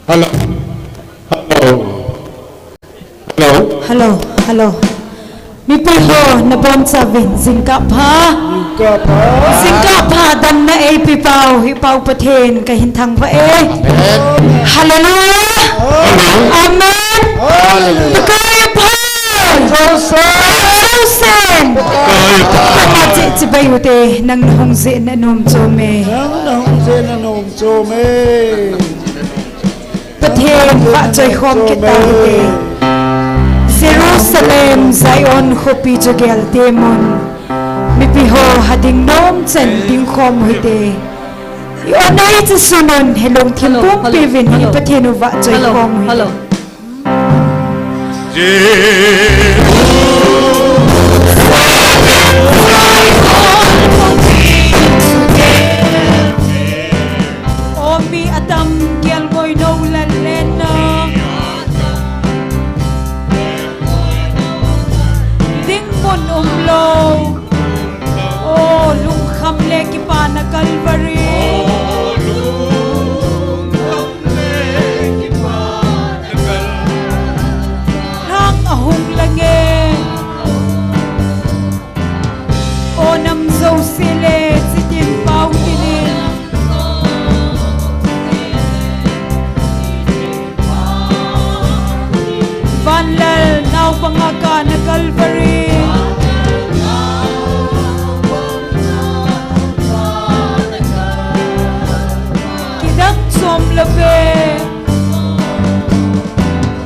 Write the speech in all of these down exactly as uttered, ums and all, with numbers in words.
Hello. Hello. Hello. Hello, hello. Mipi ho, nabonchauvin jingkah pha. Jingkah pha. Jingkah pha, damna eipe pau, hi pau Pathen kahin thangvah e. Amen. Hallelujah. Amen. Amen. Hallelujah. Pakai pha. Joseph. Joseph. Pakai pha. Ama chi, chibai ute, nang nahung jeh nanom chom e. Nang nahung jeh nanom chom e. Pathen vahchoi khom kit tau hite. Jerusalem, Zion khopi chu gelte mun. Mipi ho hading nom chan ding khom u hite. I-on a ichi sunun, hilungthim pumpi uvin hi Pathen u vahchoi khom u hite. O mi atam kelngoi nou lalen na. Dingmun umlou. O lungkham le kipana Calvary. Lhang ahung lange. O nam jouse le chitin pau tinin. Vanlal naobang a kana Calvary. Kidang chom love.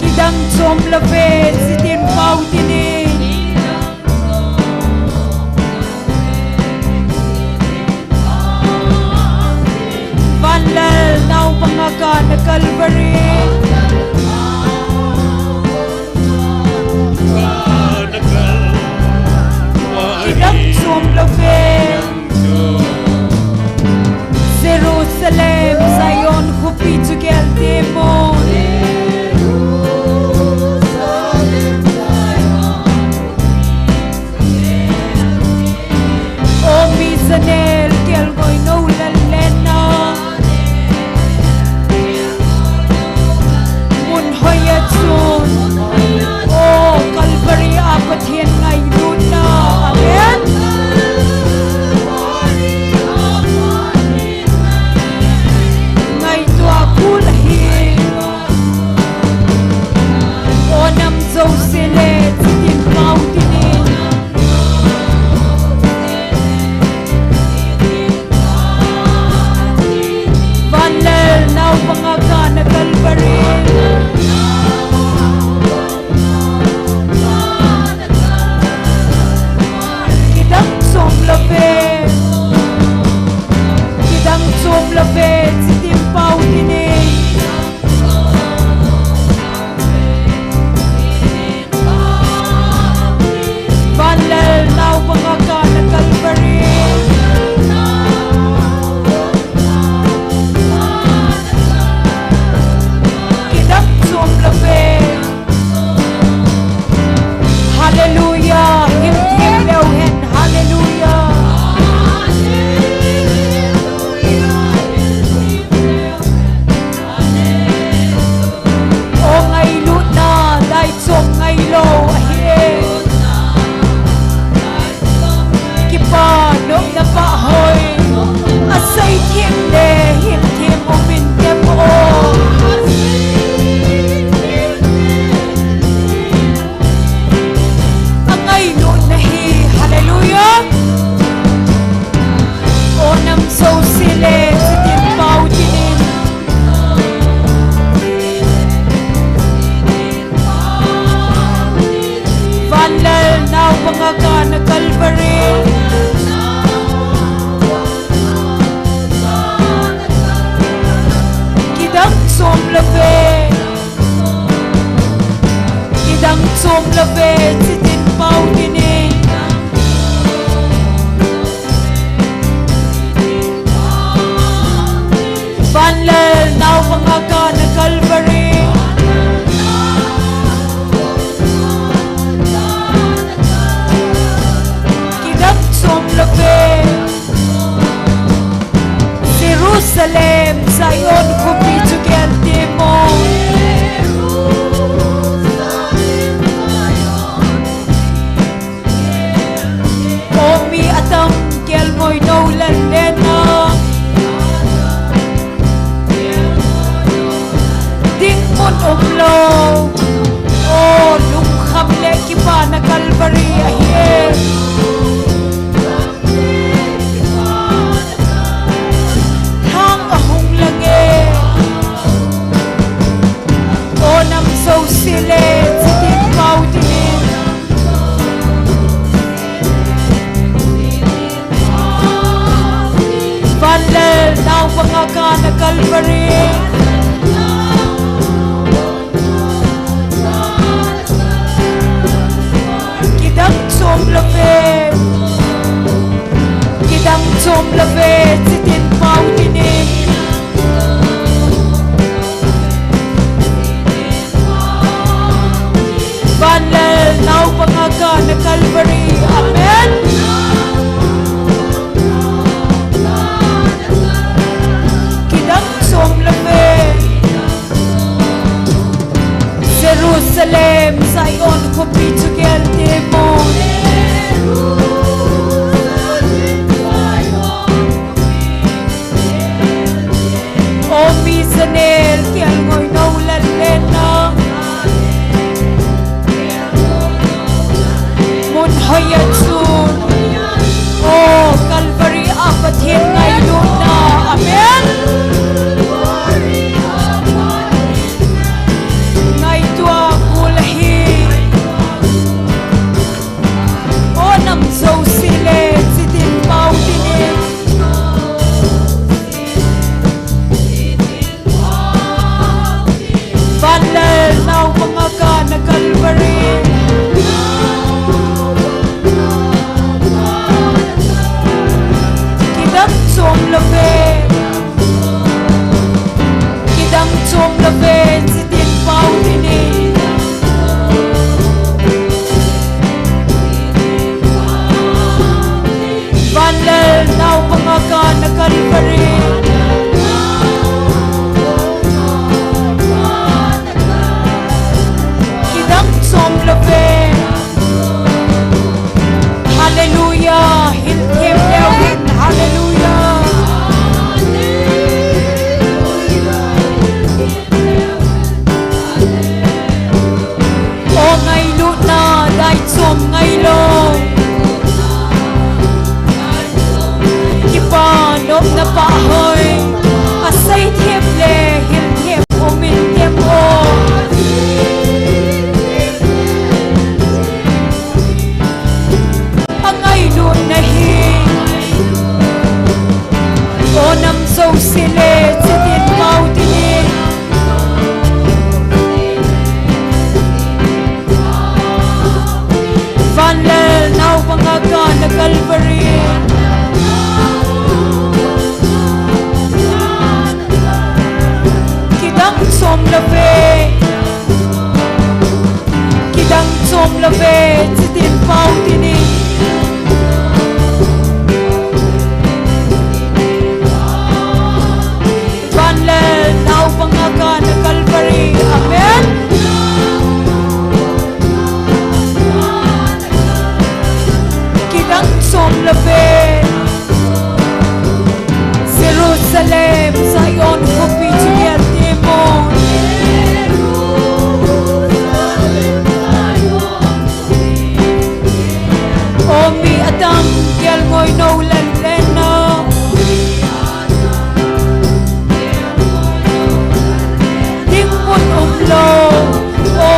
Kidang chom love, chitin pau tinin. Vanlal naobang a kana Calvary. Kidang chom love. Jerusalem, Zion khopi chu gelte mun. O mi janel kelngoi nou lalen na. Mun hoi a chun. O Calvary a Pathen ngailutna. Amen. Ngaito a kul ahi. O nam jouse le chitin pau tinin. Vanlal naobang a kana Calvary. Kidang chom love. Kidang chom love, chitin pau tinin. Vanlal naobang a kana Calvary. Kidang chom love. Hallelujah. Himthim leu hen. Hallelujah. O ngailutna, daichom ngailou ahi e. Kipa nopna pahhoi, asei thim le himthim umin temo. Angailutna hi, hallelujah. O nam jouse le chitin pau tinin. Vanlal naobang a kana Calvary. Kidang chom love. Kidang chom love, chitin pau tinin. Vanlal naobang a kana Calvary. Kidang chom love. Jerusalem, Zion khopi chu gelte mo. Love. Kidang chom love, chitin pao tinin. Vanlal naupang a kana Calvary. Amen. Kidang chom love. Jerusalem, Zion khopi chu gel te mo. O mi janel, gel ngoi nou lalen na. Mun hoi a chu. O Calvary a Pathen ngailutna. Amen. Ngaito a kul ahi. O nam jouse le, chitin pao tinin. Vanlal naupang a kana Calvary. Kidang chom love. Kidang chom love, chitin pao tinin. Vanlal naupang a kana Calvary. Kidang chom love. Hallelujah. Hilthem leu hin. Hallelujah. O ngailutna, dai chom ngailou. Kipa nopna pa hoi. Asei them le hilthem um in them o. Angailutna hi. O nam jouse le, chitin pao tinin. Vanlal naupang a kana Calvary. Kidang chom love. Kidang chom love, chitin pao tinin. Vanlal naupang a kana Calvary. Amen. Kidang chom love. Jerusalem, Zion khopi chu gel te mo. O mi adang, gel ngoi nou lalen na. Ding mun umlou. O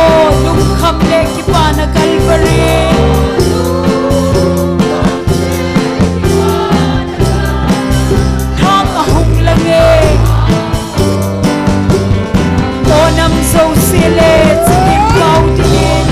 lungkham le kipana Calvary. Lhang ahung lang e. O nam jouse le, chitin pao tinin.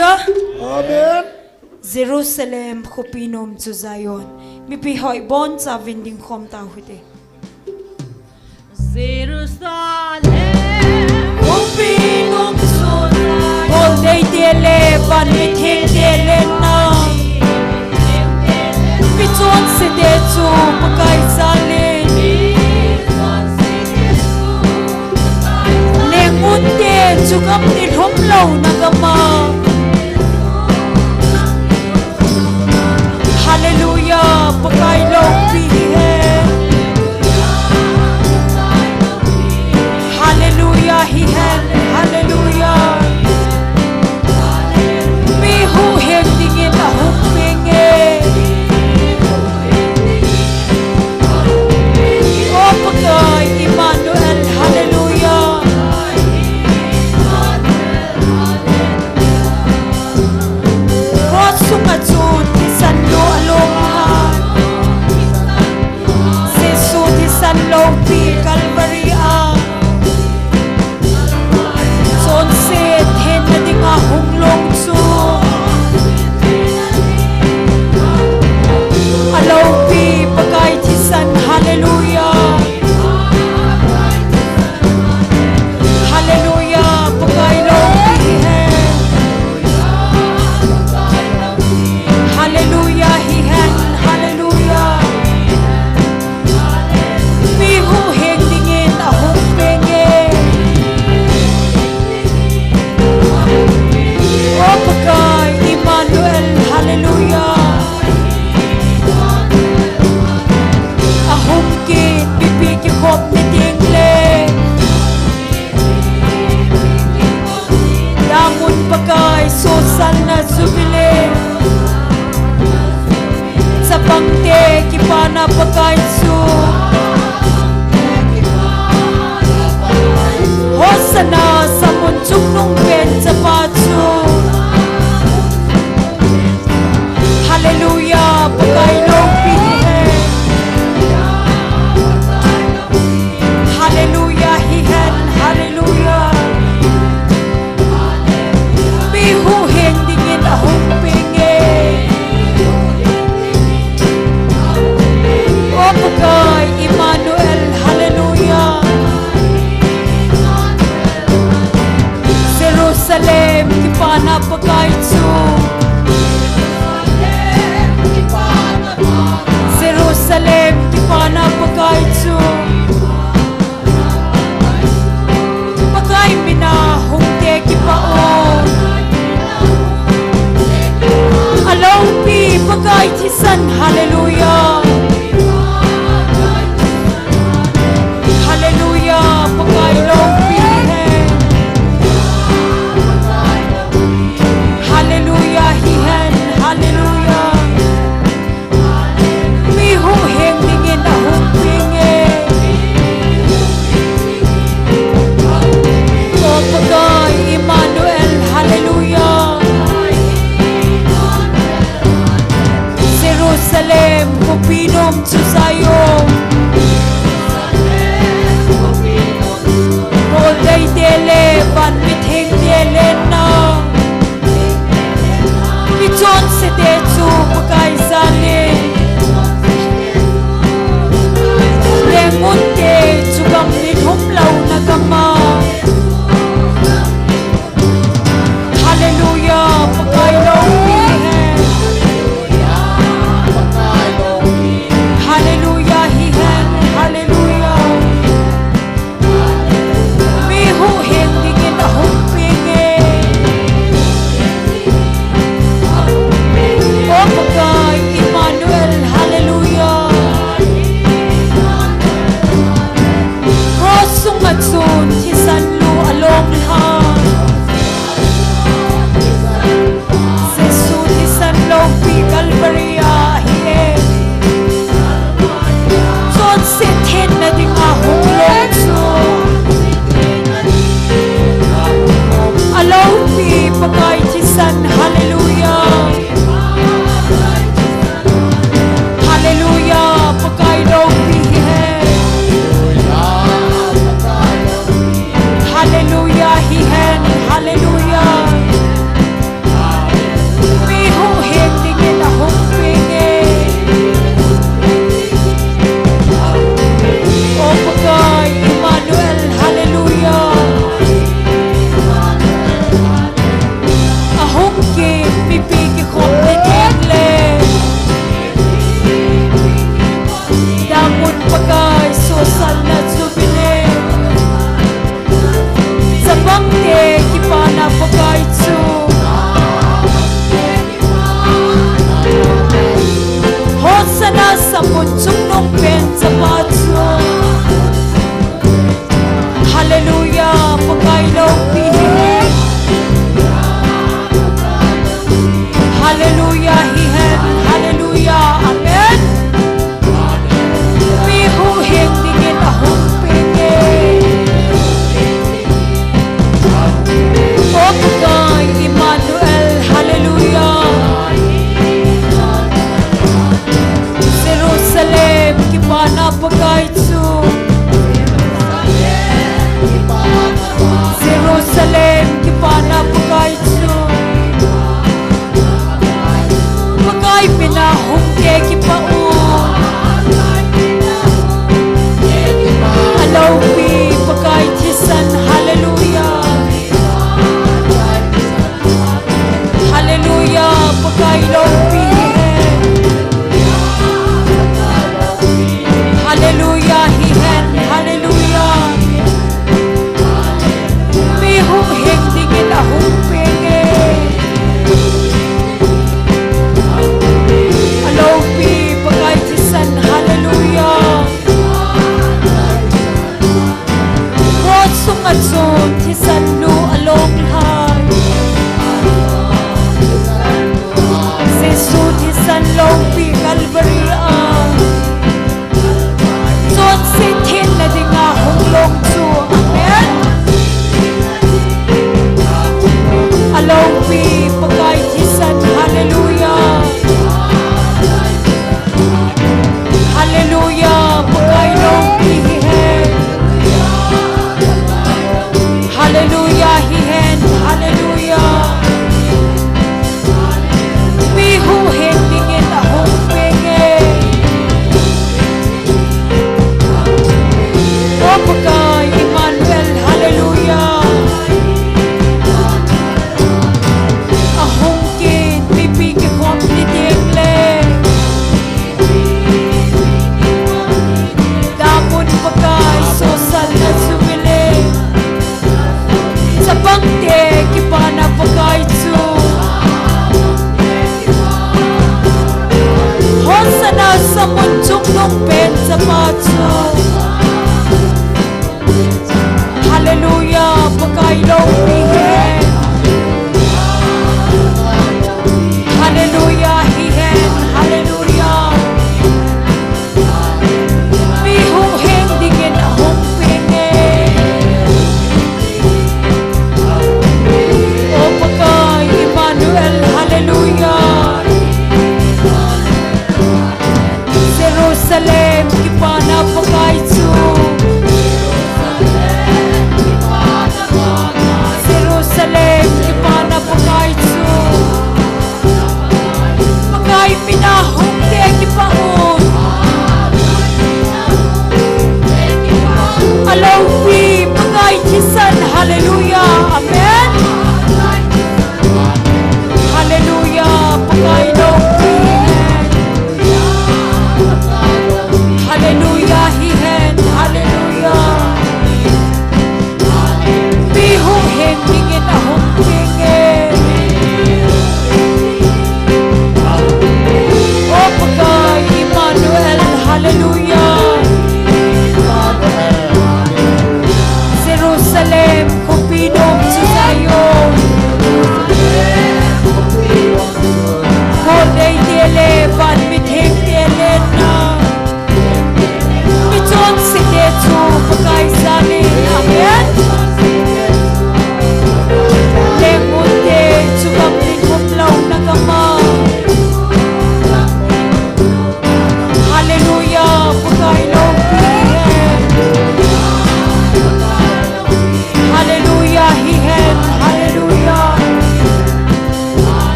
Amen. Jerusalem khopi nom chu Zion. Mipi hoi boncha vinding khom ta hute. Jerusalem khopi nom chu Zion. Kol dei te le van mi theng te le na. Mi chonse te chu Pakai jalin. Lengun te chu gam ni lhum louna gam a. Hallelujah, Pakai loupi hen. Hallelujah, hi hen. Hallelujah. Mi huhhing dingin ahung peng e. O Pakai, Emmanuel, hallelujah. Cross sunga chun thisan lou along a. Jesu thisan loupi Calvary a. Chonset henna dinga hung long chu. Aloupi Pakai thisan, hallelujah. Hallelujah, Pakai loupi hen. Hallelujah, hi hen, hallelujah. Mi huhhing dingin ahung peng e. O Pakai, Emmanuel, hallelujah. Ahung kit, mipi kikhop ni ding le. Damun Pakai, sosalna Jubilee. Chapang te kipana Pakai chu. Hosanna, samun chungnung pen chapa chu. Hallelujah, Pakai loupi hen. Hallelujah, hi hen, hallelujah. Mi huhhing dingin ahung peng e. O Pakai, Emmanuel, hallelujah. Jerusalem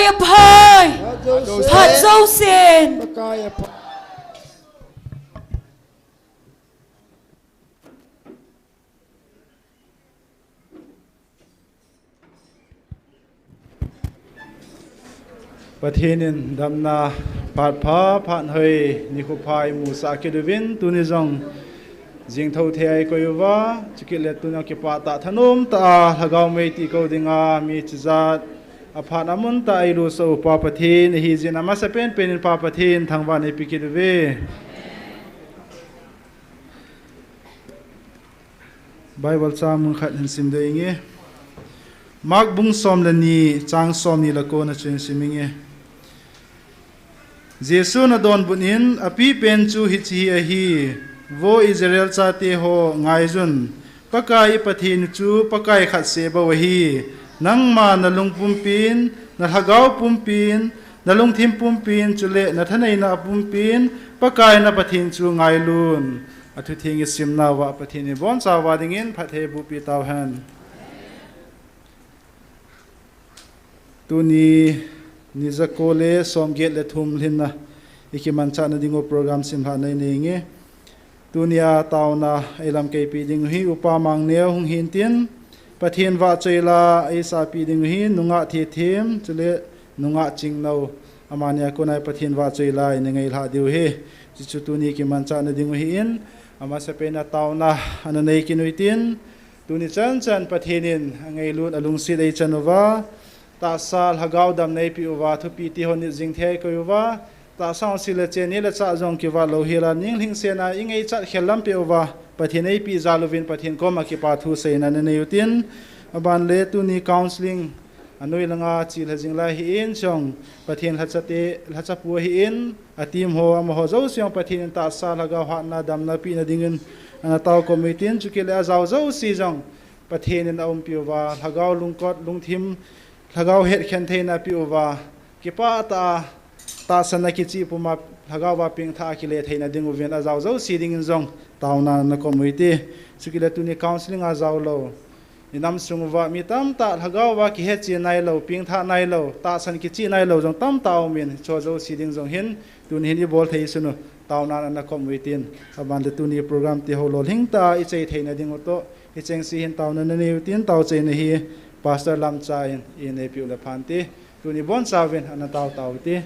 Aphai. Phat jousen. Phat jousen. Pakai aphai. Pathen in damna phat pha, phat hoi, nikho pha imusah kit uvin, tuni jong jingthou thei a ikoi uva, chukit le tuni a kipah tah thanom tah a, lhagao mei ti kou dinga, mi chijat, aphat amun tah a eilusah u Pa Pathen, ahi jeh in amasapen pen in Pa Pathen, thangvah in eipe kit uve. Bible chang mun khat hin sim ding inge. Mark bung som le ni, chang som ni le ko na chu hin sim inge. Jesun adonbut in, apipen chu hiche hi ahi, Vo Israel chate ho, ngaijun, Pakai i Pathen chu Pakai khat seh bou ahi. Nangma na lung pumpin, na lhagao pumpin, na lungthim pumpin, chule na thaneina pumpin, Pakai na Pathen chu ngailun. Athutheng isimna uva Pathen in ibonchauva dingin phatthei eibohpi tauhen. Tuni ni jako le som get le thum lhinna ikimanchahna dingu program simlhah nei nei inge. Tunia taona eilamkeipi dingu hi Upa Mangneo hung hintin, Pathen vahchoi la eisahpi dingu hi nungah Thethem, chule nungah Chingnou. Amani a kona Pathen vahchoi la ina ngailhah diu ahi. Chuchu tuni kimanchahna dingu hi in, amasapen a taona ana nei kit uhitin, tuni chanchan Pathen in angailut alungset eichan uva, tahsa lhagao damna eipeh uva, thupitwi hon nit jing thei a ikoi uva, tahsa hung sil le chen nit le chah jong kivat lou hel a, ning lhingsetna ingaichat khel lam peh uva, Pathen eipeh jal uvin Pathen koma kipa thu seina nanei utin, aban le tuni counseling anoi langa chelha jing lai hi in jong, Pathen lhachate, lhachapu ahi in, a team ho, amaho jouse jong Pathen in tahsa lhagao hatna damna pehna dingin ana taokhom uhitin, chukit le ajao jouse jong Pathen in aumpi uva, lhagao lungkot, lungthim, lhagao hetkhen theina apeh uva, kipah tah a, tahsan a kichih puma lhagao va pengthah a kile theina dinguvin ajao jouse dingin jong taona nakhom uhite. Chukit le tuni counseling a jao lou, inam sung uva mi tamtah lhagao va kihetchen nailou, pengthah nailou, tahsan kichih nailou jong tamtah aumin, hicheho jouse ding jong hin tuni hin ibol thei sun u taona nakhom uhitin, aban le tuni program ti ho lolhing tah a ichai theina dingu toh, hicheng se hin taona nanei utin, taochaina hi Pastor Lamcha in ineipiu le phante. Tuni bonchauvin ana tao tao ute.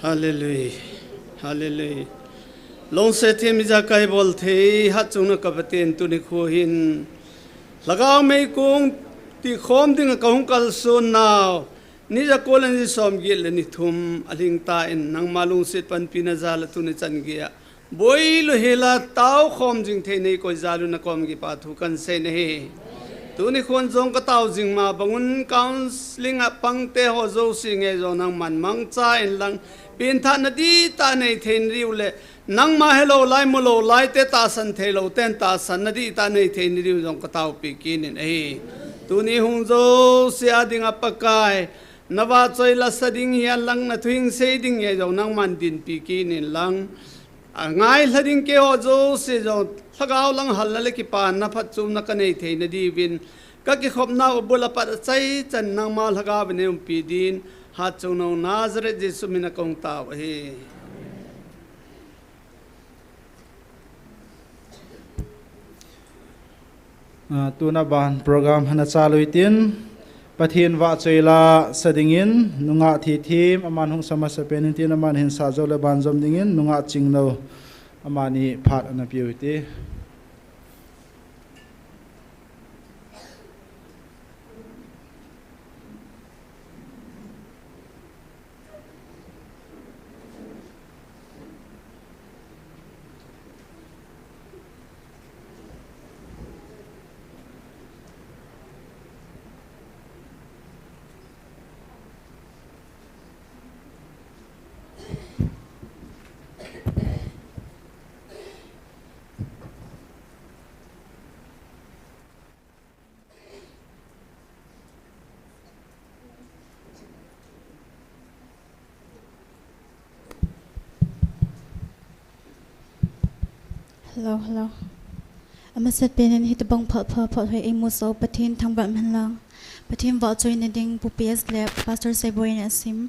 Hallelujah. Hallelujah. Lungset thim ijakai bol thei, hatchungnung ka Pathen, tuni nikho hin Lhagao meikong tikhom dinga kahung kalson nau, ni jako le ni somget le ni thum alhing tan, nangma lungset panpina jal a tuni chan geiya boilou hela taokhom jing thei nei koi jal un nakom kipa thu kahin sei nahi. Tuni khon jong katao jing ma bangun counseling a pangte ho jouse ngei jong nangman mangcha inlang, pengthahna dihtah nei thei nadiu le, nangma helou lai, mulou lai te, tahsan theilou ten tahsanna dihtah nei thei nadiu jong kataopi kit in ahi. Tuni hung jouse a dinga Pakai, navahchoi la sa ding hihen lang, nathu hing sei ding ngei jong nangman dinpi kit inlang, angailha ding keiho jouse jong Lhagao lang halna le kipana phatchomna kanei thei nadiuvin, kakikhopnau abul apat achaichan nangma Lhagao vin eiumpi din, hatchungnung Nazareth Jesu mina kahung tao ahi. Ah, tuna ban program hana chalu hitin, Pathen vahchoi la sa dingin, nungah thithem, aman hung sa masapen in tin, aman hin sa jou le banjom dingin, nungah Chingno, amani phat ana peu hite. Hello, hello. Amasat pen in hitobang phat pha phat hoi eimusah u Pathen thangvah in umhen lang. Pathen vahchoina ding Pu P S le Pastor Seiboi in asim,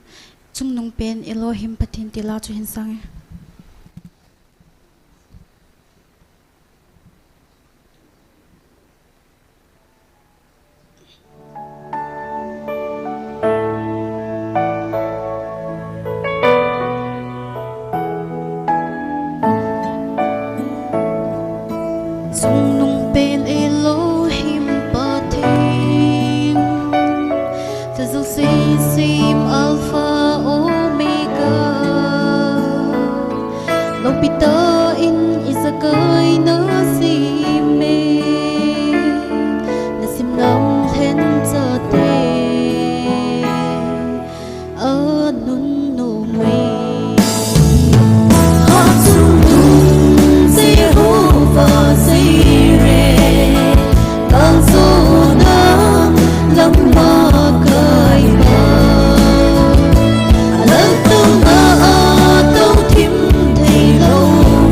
Chungnungpen Elohim Pathen ti la chu hin sange. Chungnungpen Elohim Pathen, thil jouse sem Alpha Omega, loupi tah in ijakai nasem e, nasim nam lhen chate anunnom uve. Hatchungnung Jehovah Jireh, kalsonna lam'a kaipa, alang tah a atouthim theilou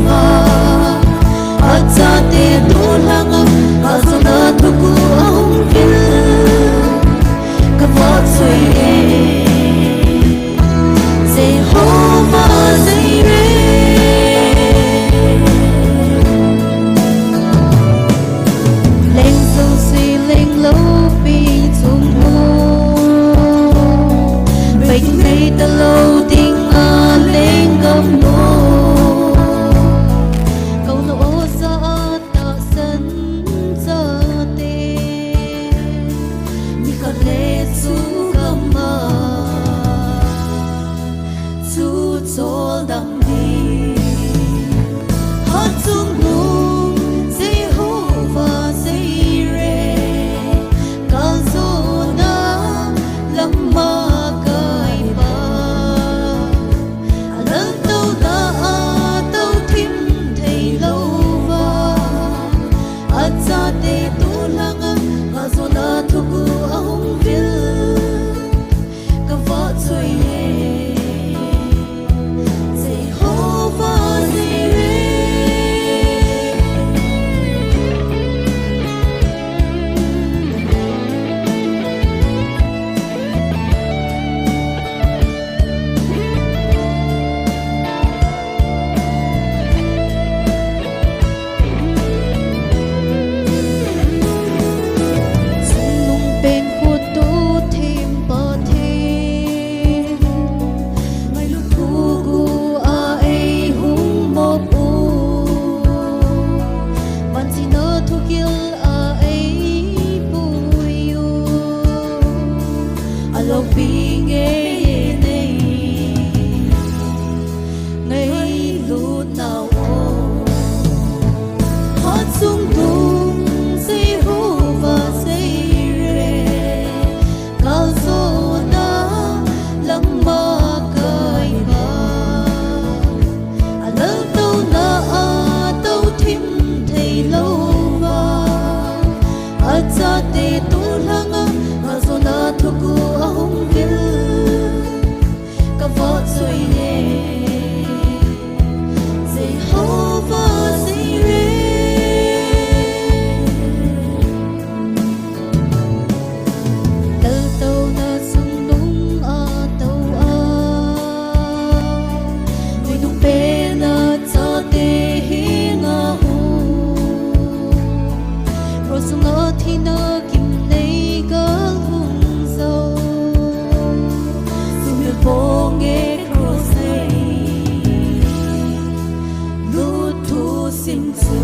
Sin chu,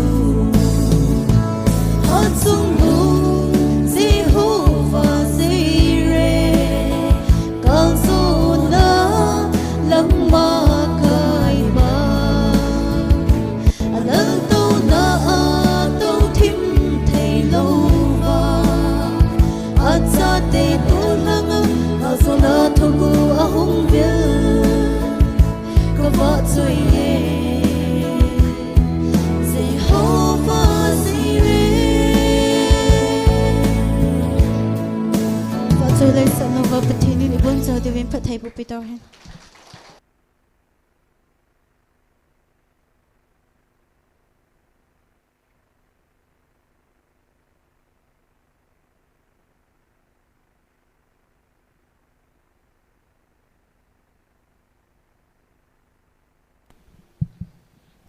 achung lung Jehovah Jireh, kalsonna langma kaiba, alaltouna a tou thim thei louva, achate tolhanga kalsonna thuguh ahung vil. Kavahchoi e, Jehovah Jireh. Vahchoi lei sah nauva Pathen in ibon chauh diuvin phatthei boh peh tauhen.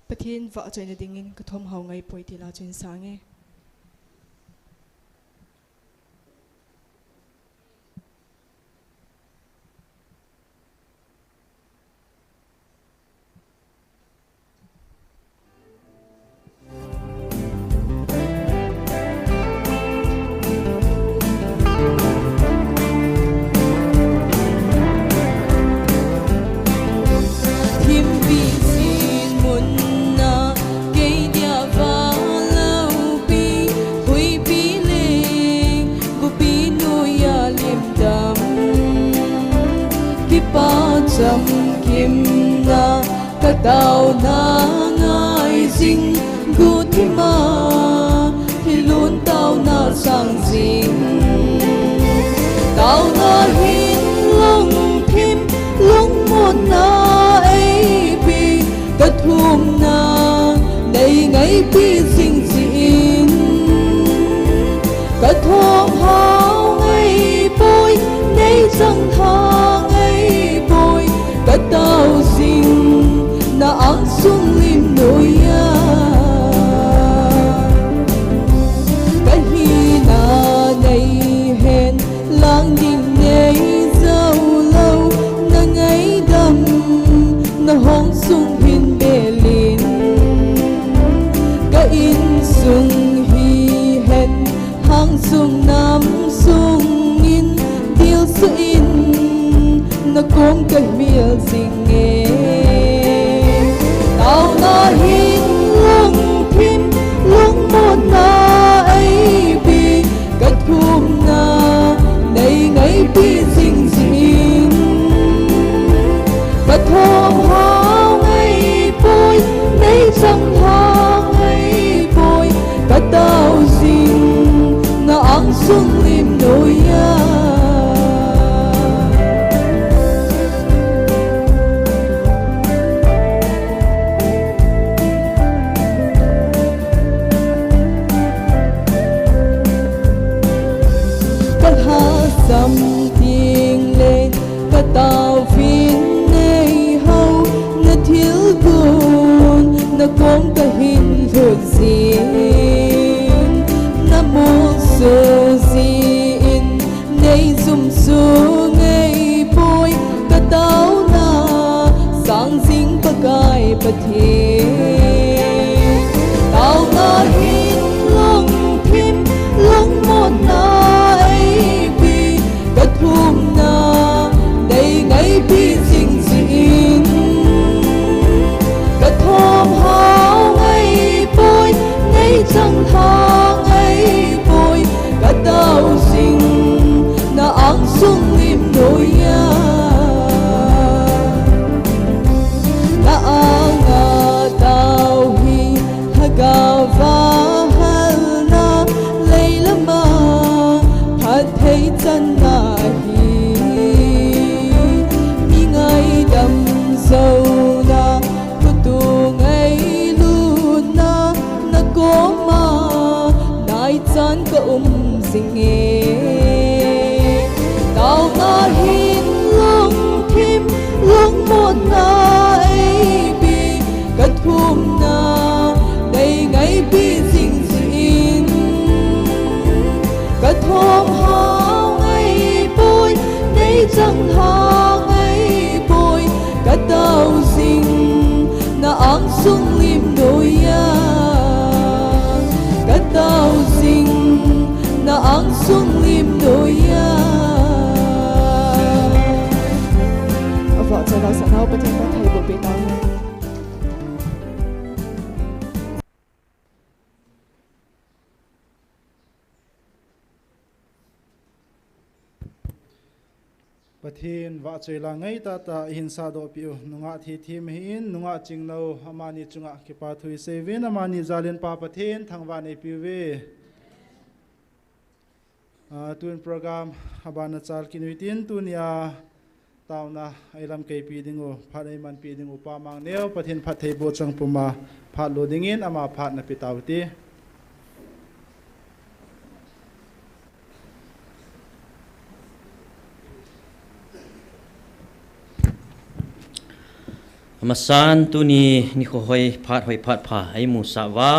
Pathen vahchoina dingin kathom hao ngai poi ti la chun sange. Thimpi chin munna kei dia valoupi, huipi leng gupi noiya limdam, kipa chamkimna, kataona ngai jing guhthima, thilun taona sang jing. Taona hin lungthim lungmonna eipe, kathumna nei ngaipi jing jin. Kathom hao ngai poi, nei chang lha ngai poi, katao jing na angsung lim noiya. Kahina nei hen lang ding nei jou lou, na ngaidam na hong sung hin belin. Ka insung hihen, hang sung nam sungin, dilsuh in na kom kahmil jinge. Taona hin lungthim lungmonna eipe, kathumna nei ngaipi jing jin. Kathom hao ngai poi, nei chang lha ngai poi, katao jing na angsung lim noiya. Kalhasam ding le kataovin nei hou, na thilgon na kom kahin lhut jin. Na musu jin nei jumsu ngai poi, kataona sang jing Pakai Pathen. Taona hin lungthim lungmonna eipe, kathumna nei ngaipi jing jin. Kathom hao ngai poi, nei chang lha ngai poi, katao jing na angsung lim noiya. Na anga tao hi lhagaova halna, leilama phatthei channa hi. Mi ngaidam jouna, khutu ngailutna, na koma naichan ka um jinge. Taona hin lungthim lungmonna eipe, kathumna nei ngaipi jing jin. Kathom hao ngai poi, nei chang lha ngai poi, katao jing na angsung lim noiya. Pathen vahchoi la ngai tah tah ihin sahdoh peh u, nungah thithem ahin, nungah chingno amani chunga kipa thu isei uvin, amani jal in Pa Pathen thangvah in eipeh uve. Ah, tun program abana chal kit u hitin, tunia taona eilamkai peh ding u, phat eiman peh ding u Pa Mangneo, Pathen phattheiboh chang puma phat lo dingin ama phat napeh tau hite. Amasan tuni nikho hoi phat hoi phat pha eimusah uva,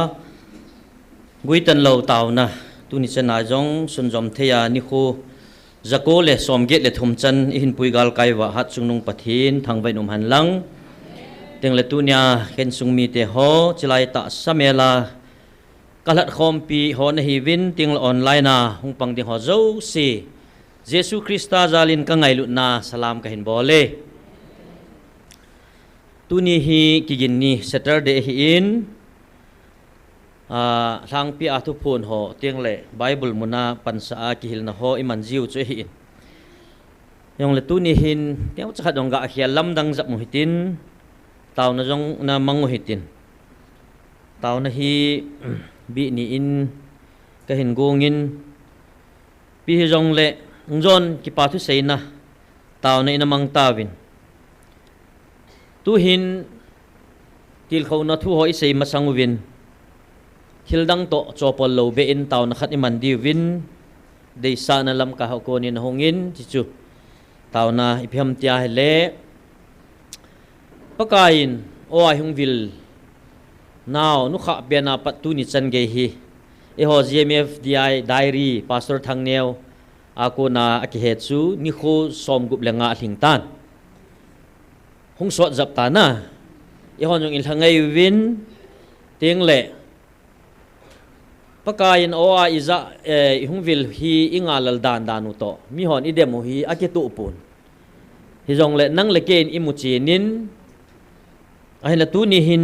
guitan lou taona tuni chana jong sunjom thei a nikho jako le somget le thum chan ihin pui galkai uva Hatchungnung Pathen thangvah in umhen lang. Tengle tunia kei insung mite ho, chulai tahsa mel a kalhat khompi ho nahiuvin, tengle online a hung pang ding ho jouse, Jesu Christa jal in kangailutna salam kahin bol e. Tuni hi kigin ni Saturday ahin, ah, lhangpi a thuphon ho, tengle Bible muna pansah a kihilna ho iman jiu chu ahin. Jongle tuni hin neocha khat jong gakhel lamdang jep u hitin, taona jong namang u hitin. Taona hi bih ni in kahin gongin, ipi hijongle, hung jon kipa thuseina taona in amang tauvin. Tuhin tilkhouna thu ho isei masang uvin, thildang toh chopol lou beh in taona khat iman diuvin, deisahna Lamka ho konin ahungin, chuchu taona ipi ham tia ahile, Pakaiyin aw a ihung vil nau nukhah pen a pat tuni chan gei hi, eiho G M F D I diary, Pastor Thangneo a kona akihe chu nikho somgup le nga alhing tan. Hung sot jep tan a, eihon jong ilha ngai uvin, tengle Pakaiyin aw a ijat, eh, ihung vil hi ingailal dan dan u toh, mihon idem u hi akitoh pon. Hijongle nang le kei in imu chen in, ahinla tuni hin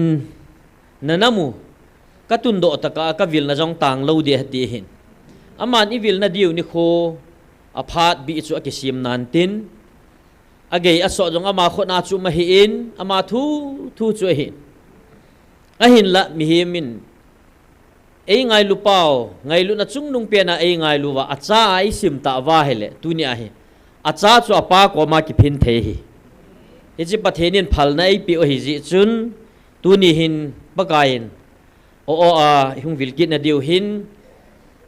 nanam u katundoh tah a kavilna jong tanglou ding ahi ti hin. Aman ivilna diu nikho aphat bih chu akisem nan tin, agei asoh jong ama khut a chu um ahin, ama thu thu chu ahin. Ahinla mihem in eingailu pau, ngailutna chungnung pen a eingailu uva, acha a isim tah uva ahile, tuni ahi, acha chu apa koma kiphin thei ahi. Hiche Pathen in phalna eipeh u ahi jeh chun, tuni hin Pakaiyin aw a ihung vil kitna diu hin,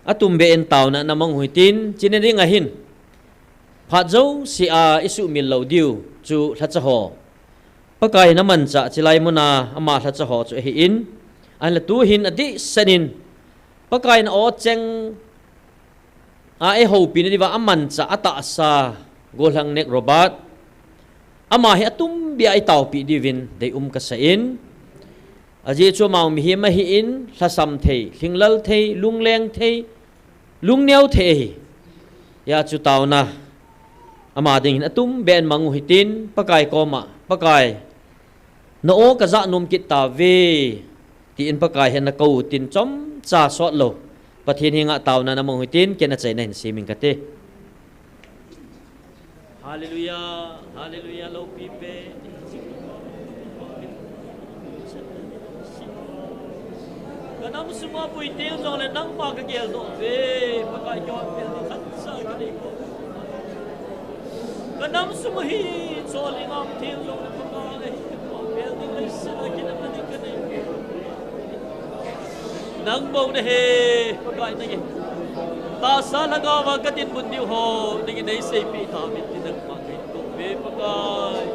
atumbeh in taona namang u hitin, chuna ding ahin, phat jouse a isuhmil lou diu chu lhacha ho, Pakaiyin amanchah chulai muna ama lhacha ho chu ahin, ahinla tuhin adehset in Pakaiyin aw cheng a eihoupi na diuva amanchah atahsa Gollhangnek Robert, ama hi atumbeh a itaopi diuvin deium kasa in, ajeh chu ama mihem ahin, lhasam thei, lhinglel thei, lungleng thei, lungneo thei ahi. Hijeh chun taona ama ding hin atumbeh in mang u hitin, Pakai koma, Pakai, na aw kajah nom kit tauve, tin Pakai henga kou u tin chomcha sot lou, Pathen henga taona namang u hitin, ken achaina hin sem inge kati. Hallelujah, hallelujah, loupi pen. Kanam sunga pui teng jongle nangma kageldoh uve, Pakai kihot pel ding khatcha kanei poi. Kanam sunga hi chol ingam teng jongle Pakai, pel ding leiset a kinepna ding kanei poi. Nang bou nahi, Pakai nangin tahsa lhagao a kadinmun diu ho, nangin neiseipeh tauvin ti nangma kahin kou uve Pakai.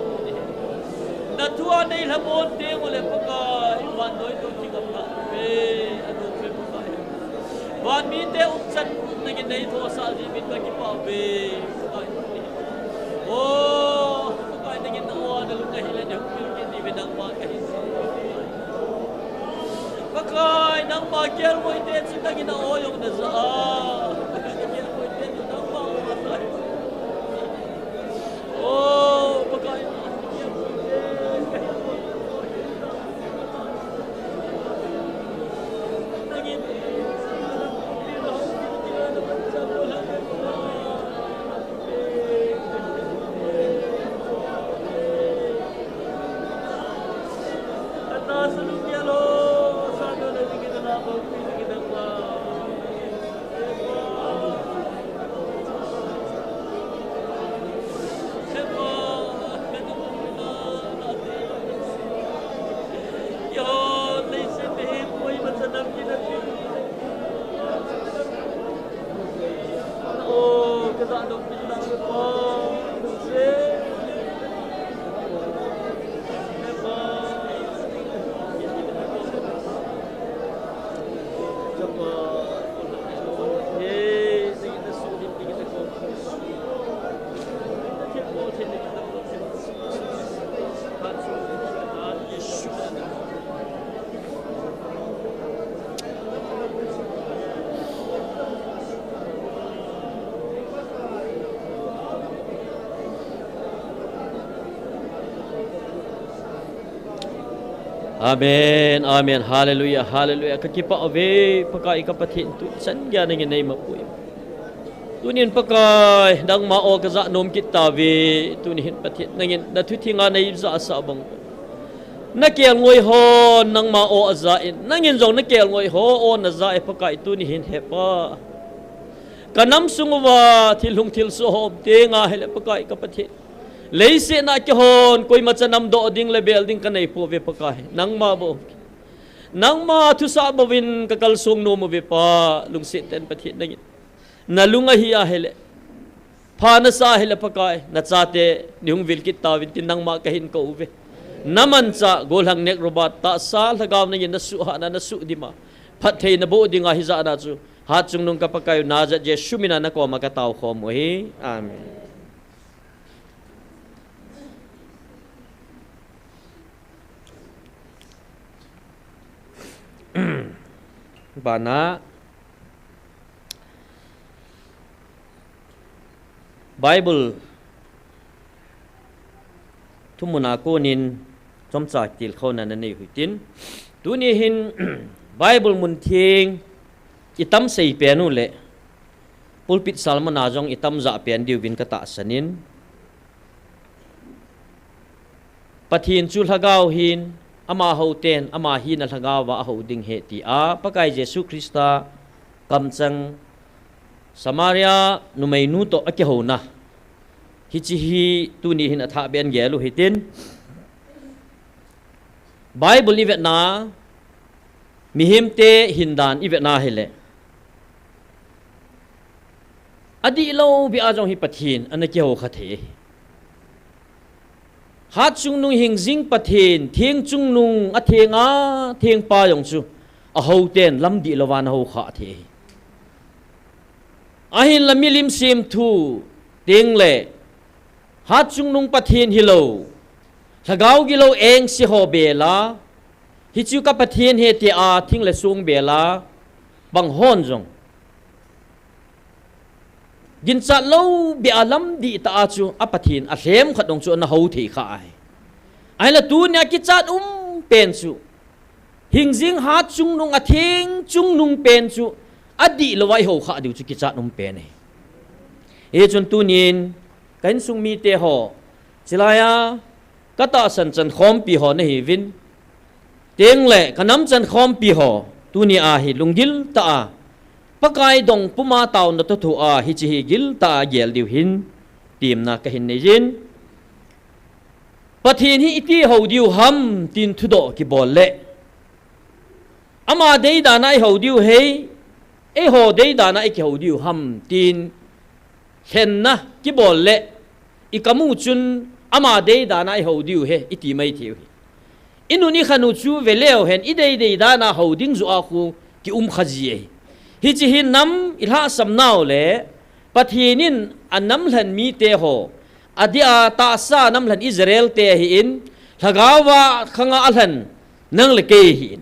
Na thu a neilhamon teng ule Pakai, vannoi toh kingapna uve, anom uve Pakai. Van mite umchan nangin neithohsah jeh in kakipah uve Pakai. O Pakai, nangin na aw a nalung ahile neihung vil kit diuvin nangma kahin Pakai, nangma kelngoi te chu nangin na aw jong najah a, kelngoi te chu nangma aw a tai. O Pakai, nangin Amen, amen, hallelujah, hallelujah. Ka kipah uve, Pakai ka Pathen, tu chan geiya nangin nei mapui. Tunin Pakai, nangma aw ka ja nom kit tauve, tuni hin Pathen, nangin na thu thinga nei ja sa bang. Na kelngoi hon, nangma aw aja in, nangin jong na kelngoi ho aw na ja e Pakai, tuni hin he Pa. Ka nam sung uva, thil hung thil so ho um teng ahile Pakai ka Pathen. Leiset a keihon, koima cha nam doh ding le bel ding ka nei pouve Pakai. Nangma bou. Nangma thusah bouvin ka kalsong nom uve Pa, lungset tah in Pathen nangin. Na lung ahi ahile. Pha na sa ahile Pakai, na chate, nei hung vil kit tauvin tin nangma ka hin kou uve. Na manchah, gollhang Nick Roberts, tahsa lhagao nangin na suhhat na, na suhdim a. Phattheina boh dinga hijat na chu. Hatchungnung ka Pakai u Nazareth Jesu mina na koma ka tao khom u ahi. Amen. Bana Bible thumun a konin chomcha tilkhouna na nei u hitin. Tuni hin Bible mun theng i tam sei pen u le pulpit sermon a jong i tam ja pen diuvin ka tahsan in. Pathen chu lhagao ahin, ama hou ten, ama hina lhagao a ahou ding ahi tia, Pakai Jesu Christa kamchang Samaria numeinu toh akihouna. Hiche hi tuni hin athah beh in gel u hitin. Bible i vetna, mihemte hindan i vetna hile. Adihlou beh a jong hi Pathen ana kihou kha thei. Hatchungnung hingjing Pathen, theng chungnung a theng a, thengpa jong chu ahou ten lam dihlou a ana hou kha thei. Ahinla milim semthu teng le hatchungnung Pathen hilou, lhagao gilou engse ho bel a, hichu ka Pathen ahi tia thing le song bel a, bang hon jong ginchat lou beh a lam dihtah a chu a Pathen a lhem khat jong chu ana hou thei kha ahi. Ahinla tunia kichat um pen chu, hingjing hatchungnung a theng chungnung pen chu adihlou a i hou kha diu chu kichat um pen ahi. Hichun tunin ka insung mite ho, chulai a ka tahsan chan khompi ho nahiuvin, teng le ka nam chan khompi ho, tunia hi lunggil tah a Pakai dong puma taona toh thu a hiche hi giltah a gel diu hin temna ka hin nei jin. Pathen hi iti hou diu ham tin thudoh kibol le, ama deidan a i hou diu ham, eiho deidan a i kihou diu ham tin lhenna kibol le, i kam u chun ama deidan a i hou diu ham iti mai thei u hi. I nun i khan u chu ve leu hen, i dei deidan a hou ding joh a khu kium kha ji ahi. Hiche hi nam i lhahsam nau le Pathen in a nam lhen mite ho, adeh a tahsa nam lhen Israel te ahin, lhagao a khang a alhen nang le kei ahin.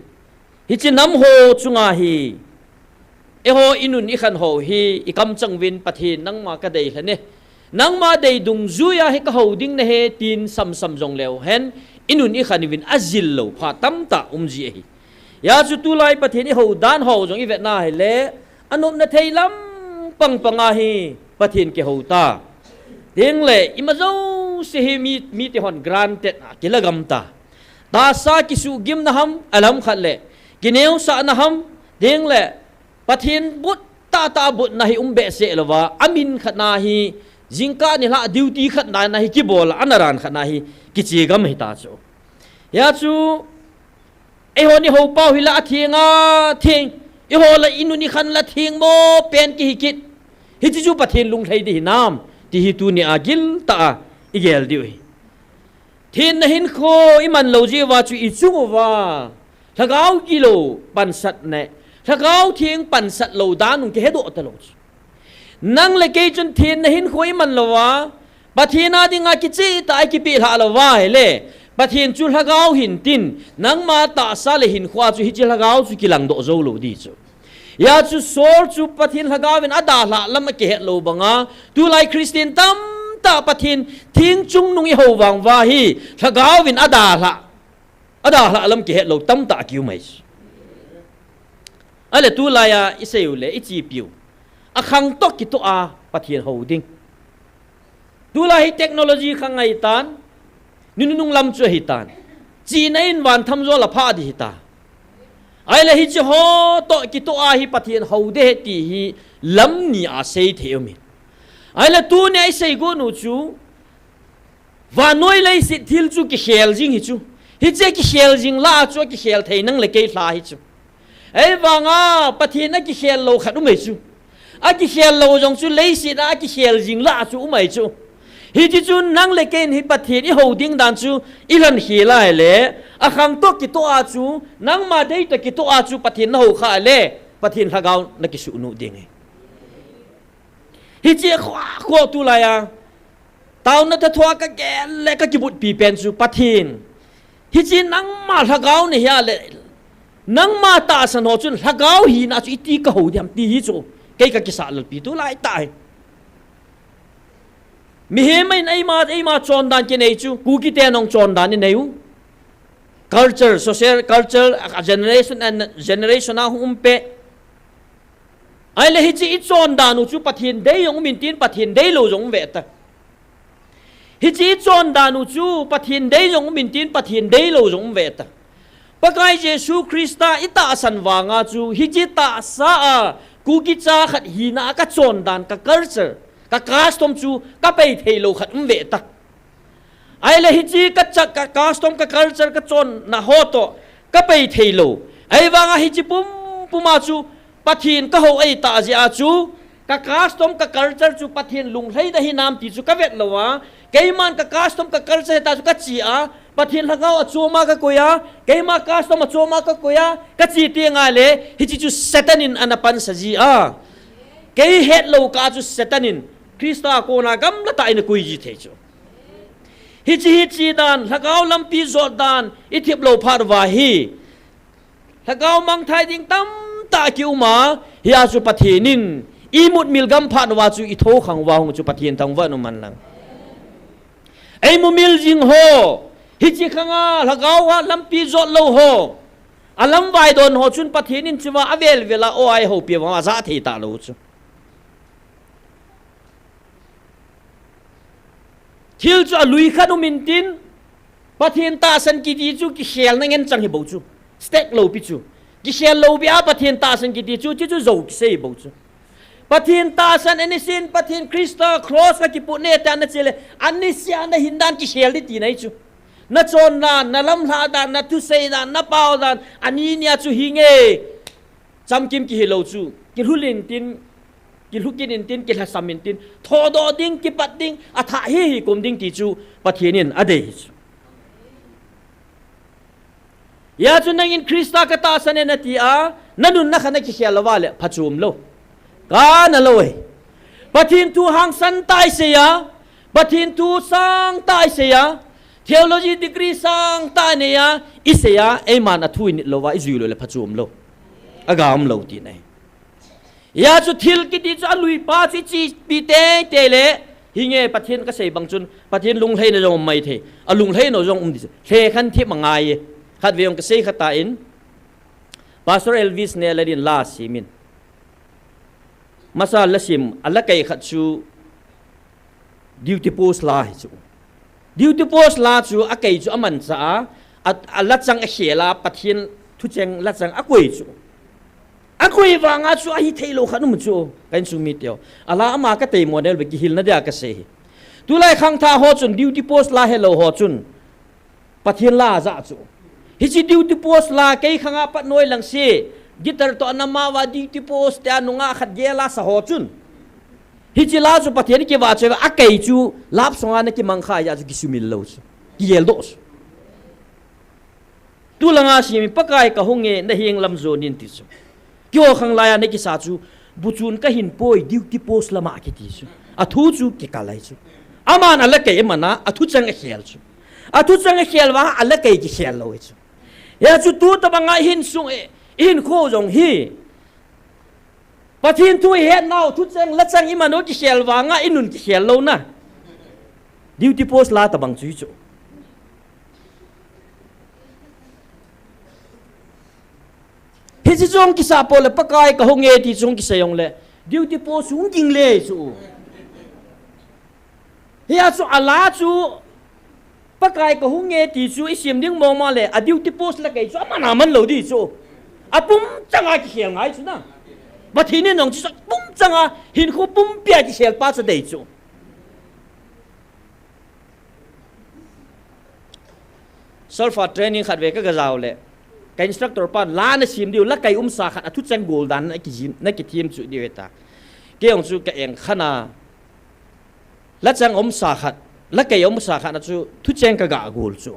Hiche nam ho chunga hi, eiho i nun i khan ho hi i kamchang uvin Pathen nangma ka dei lhon e, nangma dei dungjui a hi ka hou ding nahi tin samsam jong leu hen, i nun i khan uvin ajil lou phat tamtah um ji ahi. Hijeh chun tulai Pathen i hou dan ho jong i vetna hile, anopna thei lam pang pang a hi Pathen kihou ta. Teng le ima jouse hi mi, mite hon granted a kila gam ta. Tahsa kisuhgimna ham, alam khat le kineosahna ham, teng le Pathen but tahtah a butna hi um behseh louva, amin khat na hi jingkah nilhah duty khat na hi kibol a, ana ran khat na hi kiche gam hita chu. Hijeh chun eiho i hou pau hi la atheng a theng, eiho la i nun i khan la theng mo pen kihi kit. Hiche chu Pathen lunglhai ding hinam ti hi tunia giltah a i gel diu hi. Thenna hinkho i man lou jeh uva chu i chung uva lhagao gilou pansat le lhagao theng pansat lou dan hung kihedoh talou chu. Nang le kei chun thenna hinkho i man louva, Pathen a dinga kichehtah a i kipeh lhah louva ahile, Pathen chu lhagao ahin tin, nangma tahsa le hinkho a chu hiche lhagao chu kilang doh jou lou ding chu. Hijeh chun Saul chu Pathen lhagao in adalhah lam akihet lou banga, tulai Christian tamtah Pathen theng chungnung i hou vang uva hi lhagao in adalhah Adalhah lam kihet lou tamtah kium ahi. Ahile tulaiya isei u le, ichepi u, akhang toh kitoh a Pathen hou ding. Tulai hi technology khang ahitan, nunung lam chu ahitan. Chihna in van thamjol a phah ding hita. Ahile hiche ho toh kitoh a hi Pathen hou ding ahi ti hi lam ni a seithei um in. Ahile tunia isei got u chu, vannoi leiset thil chu kikhel jing hi chu. Hiche kikhel jing lah a chu akikhel thei nang le kei lha hi chu. Ahivanga Pathen akikhel lou khat um ahi chu. Akikhel lou jong chu leiset a akikhel jing lah a chu um ahi chu. Hiti chun nang le kei in hi Pathen ihou ding dan chu ilhan khel a ahile, akhang toh kitoh a chu, nangma dei toh kitoh a chu Pathen nahou khah le, Pathen lhagao nakisuhnuh ding ahi. Hiche khoh khoh tulaiya taona tha thua kagel le kakibutpi pen chu Pathen, hiche nangma lhagao nahi a le, nangma tahsan ho chun lhagao hina chu iti kahou diham ti hi chu kei kakisah lalpi tulai tah hi. Mihem in eima, eima chondan kinei chu, Kuki te nong chondan inei u. Culture, social culture, a generation and generation a hung um peh. Ahile hiche ichondan u chu Pathen dei jong um intin, Pathen deilou jong um ve ta. Hiche ichondan u chu Pathen dei jong um intin, Pathen deilou jong um ve ta. Pakai Jesu Christa itahsan vanga chu, hiche tahsa a Kuki cha khat hina a kachondan, ka culture, ka custom chu kapei theilou khat um ve ta. Ahile hiche kacha, ka custom, ka culture, kachonna ho toh kapei theilou. Ahivanga hiche pumpum a chu Pathen kahou ahitah jeh a chu, ka custom, ka culture chu Pathen lunglhaina hinam ti chu kavet lou a, keiman ka custom, ka culture hita chu kache a, Pathen lhagao achom a kakoi a, keima custom achom a kakoi a, kache teng ahile, hiche chu Satan in ana pansa ji a. Kei hetlou kah chu Satan in Christa kona gamla tah in akoi ji thei chu. Hiche hi chedan, lhagao lampi jotdan ithip lou phat uva hi lhagao mangthai ding tamtah kium a, hia chu Pathen in imutmil gam phat uva chu ithokhang uva hung chu Pathen thangvah in umhen lang. Eimumil jing ho, hiche khanga lhagao a lampi jot lou ho, alamvai don ho chun Pathen in chua avelvel a o a eihoupi uva ajah thei talou chu. Thil chu alui khat um intin, Pathen tahsan kiti chu kikhelna ngen chang hi bou chu. Stake loupi chu. Kikhel loupi a Pathen tahsan kiti chu, chuchu jou kisei bou chu. Pathen tahsan anisin, Pathen Christa cross a kiput nete ana chele, anisia nahin dan kikhel ding tina ahi chu. Nachondan, nalamlhah dan, nathusei dan, napao dan, ani nia chu hinge. Chamkim kihilou chu, kilhulin tin, kilhukit intin, kilhasam intin, thodoh ding, kipat ding, athah hihi kum ding ti chu Pathen in adei chu. Hia chu nangin Christa katahsan e nati a, nanunna kha nakikhel louva le, phachu umlou. Kana lou e. Pathen thu hangsan tah isei a, Pathen thu sangtah isei a, theology degree sangtah inei a, isei a, eiman athu init louva, ijui lou le phachu umlou. Aga umlou tina ahi. Hia chu thil kiti chu aluipa chu ichepi teitei le, hinge Pathen kasei bang chun, Pathen lunglhaina jong um maithei, alunglhaina jong um ding chu. Lhekhan thip angai e. Khatvei jong kasei khata in, Pastor Elvis Nel in la simin. Masa la sim, ala kei khat chu duty post la hi chu. Duty post la chu akei chu amanchah a, a, alachang akhel a, Pathen thucheng lachang akoi chu. Akoi vanga chu ahithei lou khat um chu, ka insung mite ho. Ala ama katei model ve kihilna dia kasei hi. Tulai khangthah ho chun duty post la helou ho chun Pathen la ajah chu. Hiche duty post la kei khanga pat noilang se. Guitar toh ana mama duty post tia nungah khat gel a sa ho chun. Hiche la chu Pathen kivahchoi va akei chu love song a nakimang kha jeh chu kisumil lou chu. Kigeldoh chu. Tulanga simin Pakai kahung e, naheng lam jon in ti chu. Keiho khanglai a nakisa chu, buchun kahin poi, duty post lama kiti chu. Athu chu kikal ahi chu. Aman ala kei aman a, athucheng akhel chu. Athucheng akhel vang, ala kei kikhel lou ahi chu. Hia chu tu tabanga ihin sung e, ihin kho jong hi. Pathen thu ihet nau, thucheng, lachang iman u kikhel vanga, inun kikhel louna. Duty post la tabang chu hi chu. Hiche chu hung kisah pole, Pakai kahung e ti chu hung kisei jongle, duty post hung ging le chu. Hia chu ala chu, Pakai kahung e ti chu isem ding mong mong le, a duty post la kei chu aman aman lou di chu. Apum changa kikhel ngai chu na. Pathen in jong chu apum changa, hinkho pumpia kikhel pa chu dei chu. Solfa training khat ve ka ga jao le, ka instructor pan la na sem diu, la kai umsa khat a thucheng gol dan na kijin, na kithem chu diu ta. Kei jong chu ka eng khan a, la cheng umsa khat, la kai umsa khat na chu thucheng ka ga gol chu.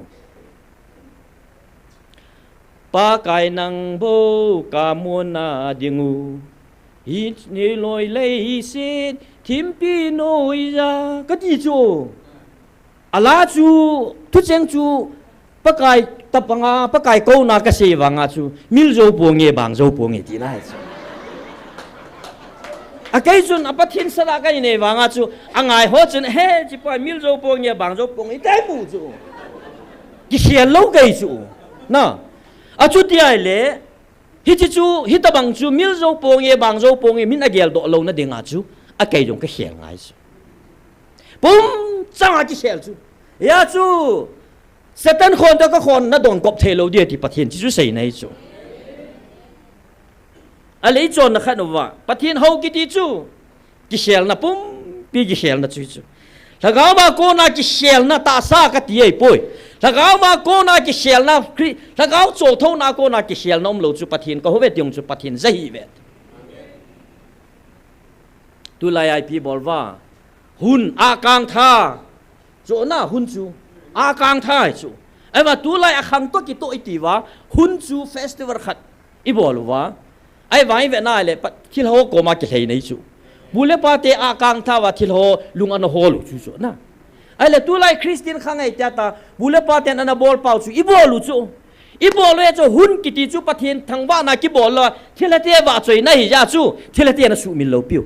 Pakai nang bou ka mona ding u, hi ni loi lei sin, thimpi noi ja, ka ti chu. Ala chu, thucheng chu, Pakai tapanga, Pakai kouna ka sei vanga chu, mil jou ponge, bang jou ponge, ti na chu. A kei chun, a Pathen sala ka nei vanga chu, a ngai ho chun, he, chi pa, mil jou ponge, bang jou ponge, tai mu chu. Kikhel lou kei chu. Na. A chu ti ai le, hiche chu, hitabang chu, mil jou ponge, bang jou ponge, min a geldoh louna dinga chu, a kei jong ka khel ngai chu. Pum changa kikhel chu. Hia chu, Satan khon toh ka khon na don kop thei lou dia ti Pathen chu, chu sei nai chu. A lei chon na khat uva. Pathen hou kiti chu. Kikhelna pumpi kikhelna chu chu. Lhagao ma kona kikhelna tahsa ka ti ai poi. Lhagao ma kona kikhelna Khri-, Lhagao chothouna kona kikhelna um lou chu Pathen ka hou ve ti jong chu Pathen ja hi ve. Tulai a ipi bol uva. Hun a kang tha. Chu na hun chu. A kang tha chu. Ahivang tulai a khang toh kitoh i ti uva. Hun chu festival khat i bol uva. Ahivang i ve na le pa, thil ho koma kilhei nei chu. Bu le pa te a kang tha uva thil ho lung ana hol u chu chu na. Ahile tulai Christian kha ngai tia ta, bu le pa ten ana bol pau chu, i bol u chu. I bol u e chu, hun kiti chu Pathen thangvahna kibol lou, thilha te vahchoina hi ja chu, thilha te na sumil lou piu.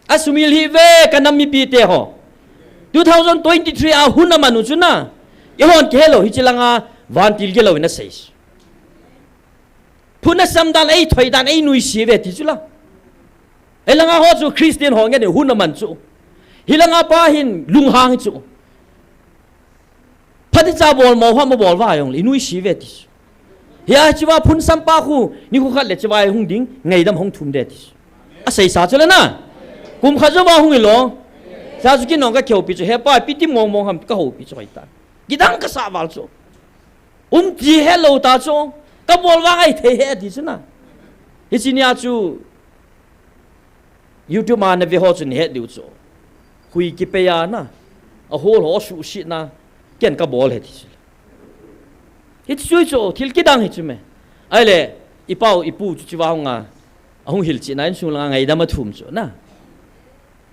A sumil hi ve ka nam mipi te ho. Two thousand twenty-three a hun a man u chu na. I hon kihe lou, hiche langa vantil gilou in a sei. Phun a sam dan, ei thoi dan, ei nuisi ve ti chu la. Ei langa ho chu Christian ho ngen in hun a man chu. Hi langa pa hin lunghang chu. Phate cha bol mo ham a bol uva jong le, i nuisi ve ti chu. Hia chu va phun sam pa khu, ni khu khat le chu va hung ding, ngaidam hung thum de ti chu. A sei sa chu le na. Kum khat jo va hung i lo. Sa chu kin nong ka kihoupi chu, he pa, ipi ti mong mong ham ka houpi chu hoi ta. Kidang ka sa val chu. Um ti he lou ta chu, ka bol vang a i thei he ti chu na. Hiche nia chu YouTube a na ve ho chu na het diu chu. Hui kipei a na. A hol ho suhset na. Ken ka bol he ti chu. Hichu chu thil kidang hi chu me. Ahile, i pau, i pu chu chu va hung a. A hung hilchetna insung langa ngaidam a thum chu na.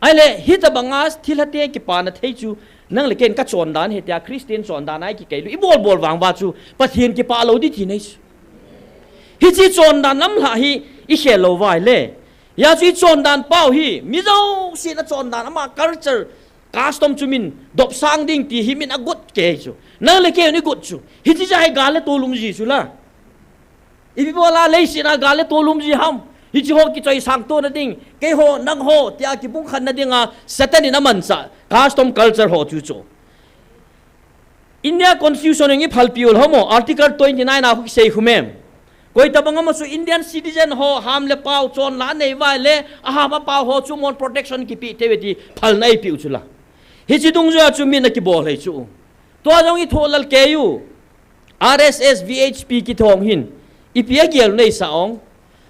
Ahile, hitabanga thilha te kipana thei chu, nang le ken ka chondan hi tia, Christian chondan a i kikei lou, i bol bol vang uva chu, Pathen kipah lou di ti nei chu. Hiche chondan lam lha hi, i khel lou uva ahile. Hia chu i chondan pau hi, mi jousen a chondan ama culture, custom chu min dopsang ding ti hi min a got kei chu. Nang le ken i got chu. Hiche ja hi gal le tolum ji chu la. Ipi bola leiset a gal le tolum ji ham. Hiche ho kichoi sang tona ding. Kei ho, nang ho, tia kibung khan na dinga Satan in a manchah. Custom culture ho chu chu. India Constitution in i phalpi u lou mo. Article twenty-nine a khu kisei khu mem. Koi tabang ama chu Indian citizen ho ham le pau chondan nei uva le a ham a pau ho chu mon protection kipe thei uve ti phalna ei pe u chu la. Hiche dungjuia chu min a kibol hei chu. Tua jong i thoh lal kei u. R S S V H P kithong hin. Ipi a gel nei sa ong.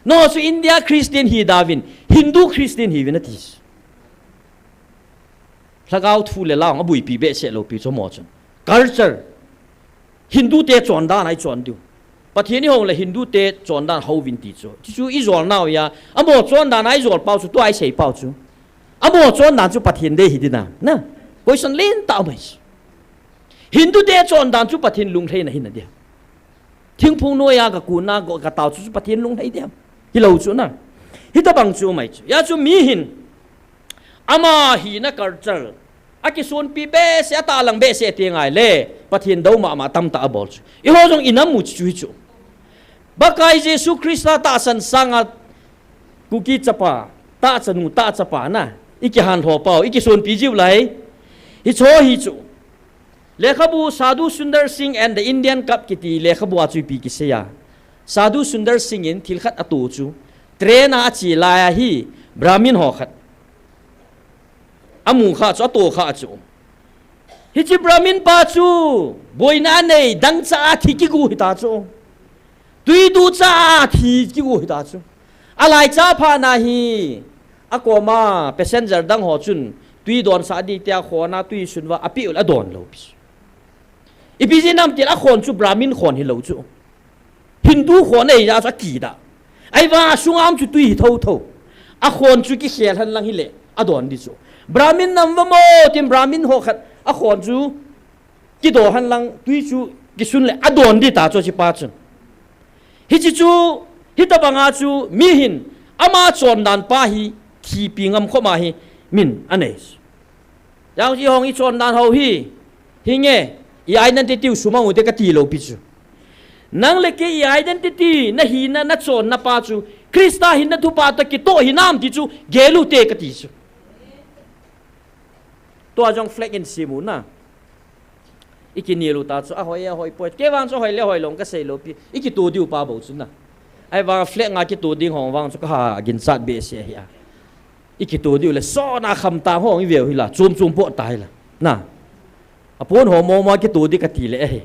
No chu India Christian hi dauvin. Hindu Christian hi vin a ti. Lhagao thu le la ong a buipi behseh lou pi chu mo chun. Culture. Hindu te chondan a i chon diu. Pathen i hou le Hindu te chondan hou vin ti chu. Chu chu i jol nau a. Amo chondan a i jol pau chu tua i sei pau chu. Amo chondan chu Pathen dei hi ding na. Na. Question len tah mai chu. Hindu te chondan chu Pathen lunglhaina hi na dia. Thingphung noiya ka kuna go ka tao chu, chu Pathen lunglhai diam. Hilou chu na. Hitabang chu mai chu. Hia chu mi hin. Ama hina culture. A kisunpi behseh, a tahlang behseh ti ngai le. Pathen dou mama tamtah a bol chu. I ho jong i nam u chu hi chu. Pakai Jesu Christa tahsan sanga Kuki chapa, tahchanu, tahchapa na, i kihanlhou pau, i kisonpi jiu lai. Hicho hi chu. Lekhabu Sadhu Sundar Singh and the Indian Cup kiti lekhabu a chu ipi kisei a. Sadhu Sundar Singh in thil khat ato chu. Train a ache lai a hi Brahmin ho khat. Amu kha chu, ato kha chu. Hiche Brahmin pa chu, boina anei, dangchah a thi kigu hita chu. Tui duchah a thi kigu hita chu. Alaicha phat na hi, akoma passenger dang ho chun, tui donsah ding tia khona tui sunva apeh u le adon lou pi chu. Ipi jeh ham itile akhon chu Brahmin khon hilou chu. Hindu khon ahi jeh chu akida. Ahivang asunga um chu tui hi thotho. Akhon chu kikhel hen lang hile, adon ding chu. Brahmin nam vamo, tin Brahmin ho khat, akhon chu kido hen lang tui chu kisun le adon ding ta chu hichepa chun. Hiche chu, hitabanga chu, mi hin, ama chondan pa hi, thipi ngam khoma hi, min anei. Jangji hong i chondan ho hi, hinge, i identity u sumang u te kati lou pi chu. Nang le kei i identity, na hina, na chonna pa chu, Christa hinna thupha toh kitoh hinam ti chu, gel u te kati chu. Tua jong flag in sim u na. I kinel u ta chu, ahoi, ahoi poi. Kei vang chu ahoi le ahoi lou kasei lou pi. I kito diu pa bou chu na. Ahivang flag nga kito ding hong vang chu kaha ginchat behseh ahi a. I kito diu le sona kham ta hong i veu hi la. Chom chom po ta hi la. Na. Apon ho mo ma kito di kati le ahi.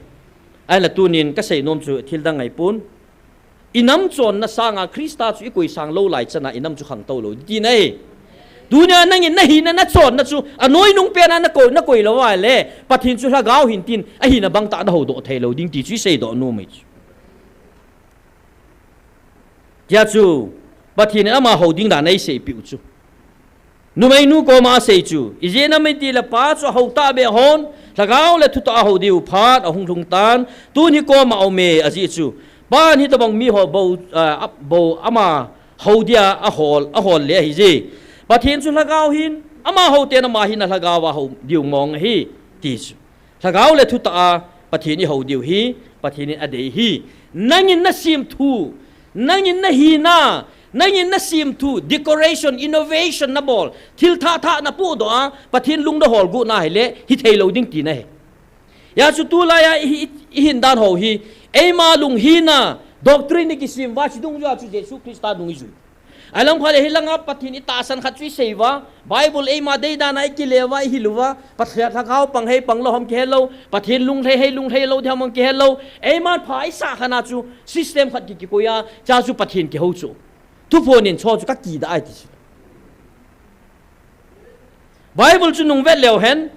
Ahinla tunin kasei nom chu thil dang ngai pon. I nam chonna sanga Christa chu i koi sang lou lai chana i nam chu khangtou lou ding tina ahi. Tunia nangin na hina na chonna chu anoi nung pena na koi, na koi lou a le Pathen chu lhagao hin tin ahina bangtah na houdoh thei lou ding ti chu i seidoh nom ahi chu. Tia chu Pathen in ama hou ding dan ei seipeh u chu. Numeinu koma asei chu, ijeh inem itile pa chu ahou tahbeh hon, lhagao le thutah a hou diu phat ahung lhung tan, tun hi koma aume ajeh chu. Pan hitobang mi ho bou, ah, bou ama hou dia ahol, ahol le ahije. Pathen chu lhagao hin, ama hou ten ama hin alhagao a hou diu mong ahi, ti chu. Lhagao le thutah a Pathen i hou diu hi, Pathen in adei hi. Nangin na semthu, nangin na hina, nangin na semthu, decoration, innovation na bol, thil thah thah na pohdoh a, Pathen lung na holguh na hile, hithei lou ding tina ahi. Hijeh chu tulai a i, i, i hin dan ho hi, eima lunghina, doctrine i kisem uva chu dungjuia chu Jesu Christa dung i jui. Ahilang phat le hilanga Pathen i tahsan khat chu i sei uva, Bible eima deidan a i kile uva, i hil uva, Pathen lhagao pang hei pang lou ham kihe lou, Pathen lunglhai hei lunglhai lou ding ham kihe lou, eiman pha i sah khat na chu system khat ki, kikoi a, hijeh chu Pathen kihou chu. Thuphon in cho chu ka kida ai ti chu. Bible chu nung vet leu hen,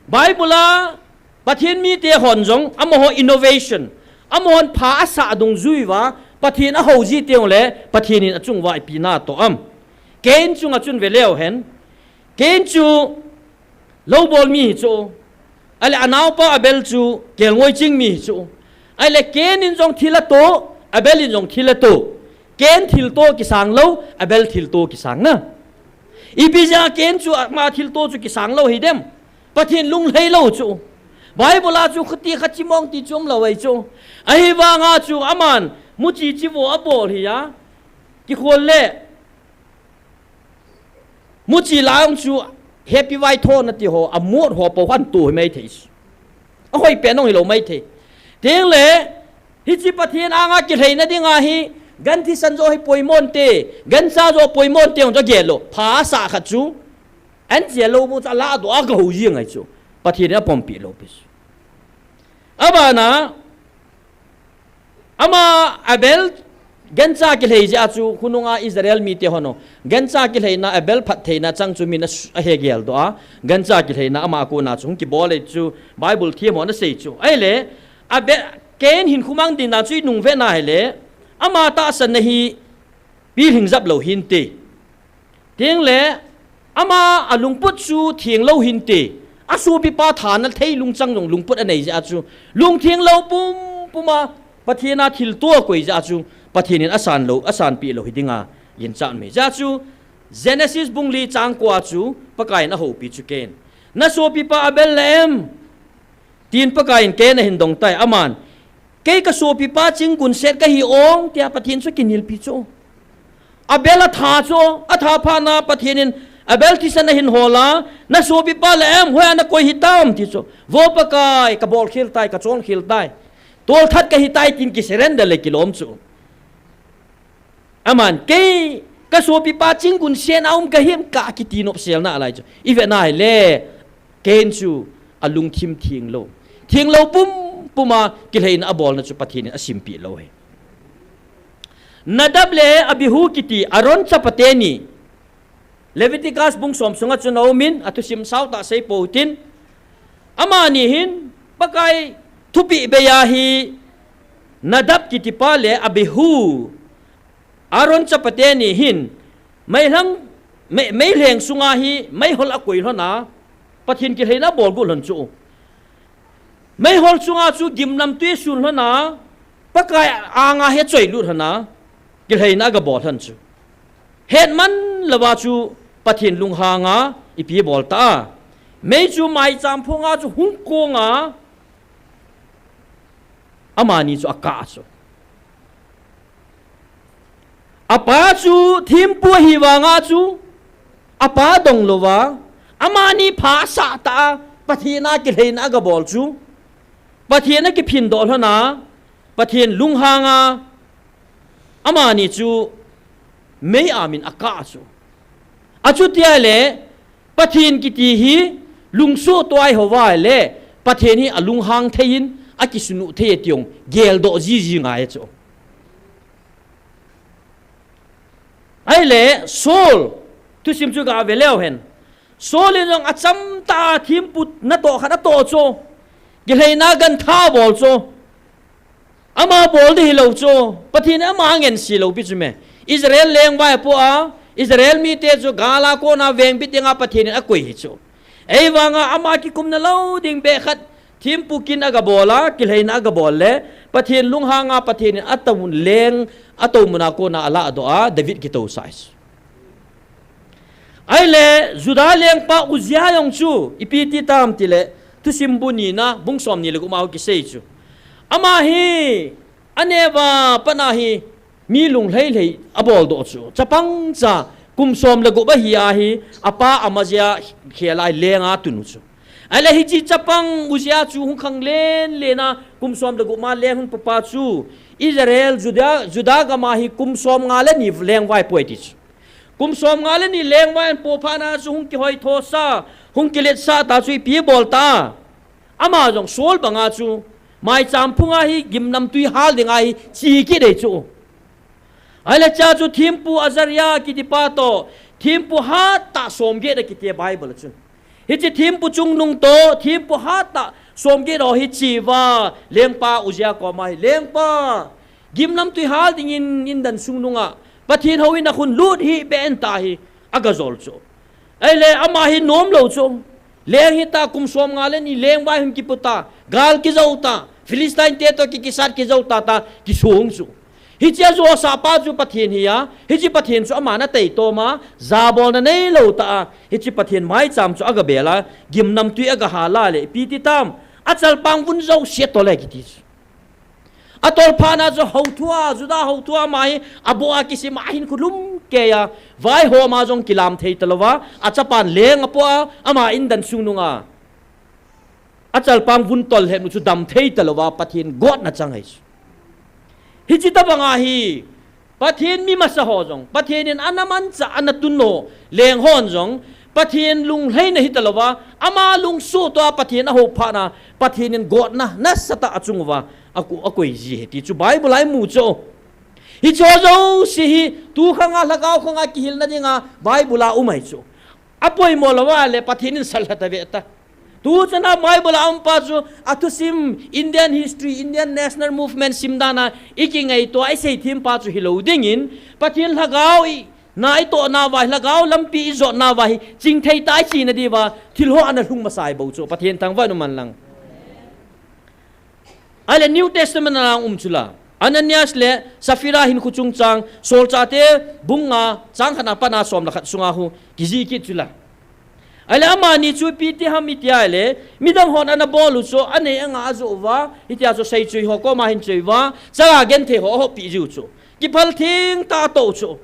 Bible a Pathen mite hon jong, amaho innovation, amahon pha asah dungjui uva, Pathen ahou ji teng le, Pathen in achung uva ipi na toh am. Cain chunga chun ve leu hen, Cain chu loubol mi hi chu, ahile anaopa Abel chu kelngoi ching mi hi chu, ahile Cain in jong thil ato, Abel in jong thil ato. Cain thilto kisang lou, Abel thilto kisang na. Ipi jeh a Cain chu ama thilto chu kisang lou hi dem. Pathen lunglhai lou chu. Bible a chu khuti khat chimong ti chu umlou ahi chu. Ahivanga chu aman muchi chivo abol hi a. Kikhol le. Muchi la jong chu Happy Vai tho na ti ho, amot ho po khan tu hi mai thei. Ahoi pen jong hilou mai thei. Teng le, hiche Pathen anga kilheina dinga hi, gan thisan jo hi poimo inte, gancha jo poimo inte jong chu gel lou. Pha asah khat chu, an jia lou mo chu ala doh a ka hou ji ngai chu. Pathen in apompi lou pi chu. Abana, ama Abel gancha kilhei jeh a chu khonunga Israel mite hon o. Gancha kilheina Abel phattheina chang chu min a su-, ahegel doh a. Gancha kilheina ama kona chu hung kibol e chu Bible them hon asei chu. Ahile, Abel, Cain hinkho mang dinga chu i nung vet na hile, ama tahsanna hi pilhing jap lou hinte. Teng le, ama alungput chu theng lou hinte. Asopipa thana thei lungchang jong lungput anei jeh a chu. Lungtheng lou pumpum a Pathen a thilto akoi jeh a chu. Pathen in asan lou, asanpeh lou hi dinga ginchat um ahi. Hijeh a chu Genesis bung li chang ko a chu Pakai in ahoupi chu Cain. Na sopipa Abel la em? Tin Pakai in Cain ahin dong tai, aman, Kei kasopipa chinggun set kahi ong, tia Pathen chu akinelpi chu. Abel atha chu, atha phat na Pathen in, Abel thisan ahin hol a, nasopipa la em, hoiya nakoi hitam, ti chu. Vo Pakai, kabol khel tai, kachon khel tai. Tolthat kahi tai, tin kisurrender le kilom chu. Aman, kei kasopipa chinggun set a um kahim, ka kiti nopsel na lai chu. I ve na hile, Cain chu alungthim thenglou. Thenglou pumpum a kilheina abolna chu Pathen in asimpi lou ahi. Nadab le Abihu kiti Aaron chapate ni. Leviticus bung som sunga chun aumin, athusim sao tah sei pou hitin. Amani hin, Pakai thupeh bei a hi Nadab kitipa le Abihu, Aaron chapate ni hin, meilhang, mei, meilheng sunga hi meihol akoi lhon a, Pathen kilheina abol got lhon chu. Meihol chunga chu gimnamtui asun lhon a, Pakai anga hi achoi lut lhon a, kilheina agabol lhon chu. Hetman louva chu Pathen lunghanga ipi abol ta a. Mei chu maicham phunga chu hung kong a, amani chu akah chu. Apa chu thempu ahi vanga chu, apa dong louva, amani pha asah ta a, Pathen a kilheina agabol chu. Pathen akiphin doh lhon a, Pathen lunghanga, amani chu mei amin akah chu. Achuti ahile, Pathen kiti hi lungsuhtoh a ihou va ahile, Pathen hi alunghang thei in, akisunu thei e ti jong geldoh jiji ngai chu. Ahile, Saul, thusim chu gave leu hen. Saul in jong achamtah a thempu natoh khat atoh chu. Kilheina gantha abol chu. Ama bol ding hilou chu, Pathen in ama angense lou pi chu me. Israel lengvai apoh a, Israel mite chu gal a kona vengbit dinga Pathen in akoi hi chu. Ahivanga ama kikumna lou ding beh khat, thempu kin agabol a, kilheina agabol le, Pathen lunghanga Pathen in atou leng, atou muna kona aladoh a, David kitousah chu. Ahile, Judah lengpa Uzziah jong chu, ipi ti tam tile, thusim bu nina, bung som ni le gup ma kisei chu. Ama hi, aneo a pat a hi, mi lunglhai lhai abol doh chu. Chapang cha, kum som le gup ahi a hi, apa Amazia khel a hi lenga tun u chu. Ahile hiche chapang Uzziah chu hung khang len len a, kum som le gup ma leng hung pupa chu, Israel, Judah, Judah gam a hi kum som nga le ni lengvai poi ti chu. Kum som nga le ni lengvai ahin po phat na chu hung kihoithosah, hung kiletsah ta chu ipi abol ta. Ama jong Saul banga chu, maicham phunga hi gimnamtui hal dinga hi che kit e chu. Ahile chea chu thempu Azariah kitipa toh, thempu hattah som get akiti Bible a chun. Hiche thempu chungnung toh, thempu hattah som get ho hi che uva, lengpa Uzziah koma hi, lengpa, gimnamtui hal dingin indan sung nunga, Pathen houin a khun lut hih beh in tia hi, agajol chu. Ahile ama hi nom lou chu. Leng hita kum som nga le ni lengvai hung kipu ta, gal kijou ta, Philistine te toh ki, kisat kijou ta ta, kisong chu. Hiche ajosah pa chu Pathen hi a, hiche Pathen chu aman atei toma, jabolna neilou tah a, hiche Pathen maicham chu agabel a, gimnamtui agahal a le, ipi ti tam, achalpang vun jouse atol e kiti chu. Atol phat na chu houthua, Judah houthua ama hi, aboh a kisim a hin khulum kei a, vaihom a jong kilam thei talouva, achapan leng apoh a, ama indan sung nunga. Achalpang vun tol hep nu chu dam thei talouva, Pathen gotna chang ahi chu. Hiche tobang ahi, Pathen mi masa ho jong, Pathen in ana manchah, ana tun ho, leng hon jong, Pathen lunglhaina hita louva, ama lungsuhtoh a Pathen ahou phat na, Pathen in gotna nasatah achung uva, aku-, akoi ji ahi ti chu Bible a imu chu. Hiche ho jouse hi, tu khang a, lhagao khang a kihilna dinga Bible a um ahi chu. Apoimo lou a le Pathen in salha ta ve ta. Tu chana Bible a um pa chu, athusim Indian history, Indian national movement sim dan a, ikingaito a, isei them pa chu hilou dingin, Pathen lhagao i, na itoh nauva, lhagao lampi ijot nauva hi, chingthei tah a iche na diuva, thil ho ana lhung masa ahi bou chu, Pathen thangvah in um hen lang. Ahile New Testament a um chu la. Ananias le Sapphira hinkho chungchang, Solchahte bung nga, chang khat na pat na som le khat sunga hu, kijih kit chu la. Ahile amani chu ipi ti ham iti ahile, midang hon ana bol u chu, anei anga ajoh uva, hitia chu seichui ho koma hin choi uva, changa genthei ho ahoppi jiu chu. Kiphal thengtah atoh chu.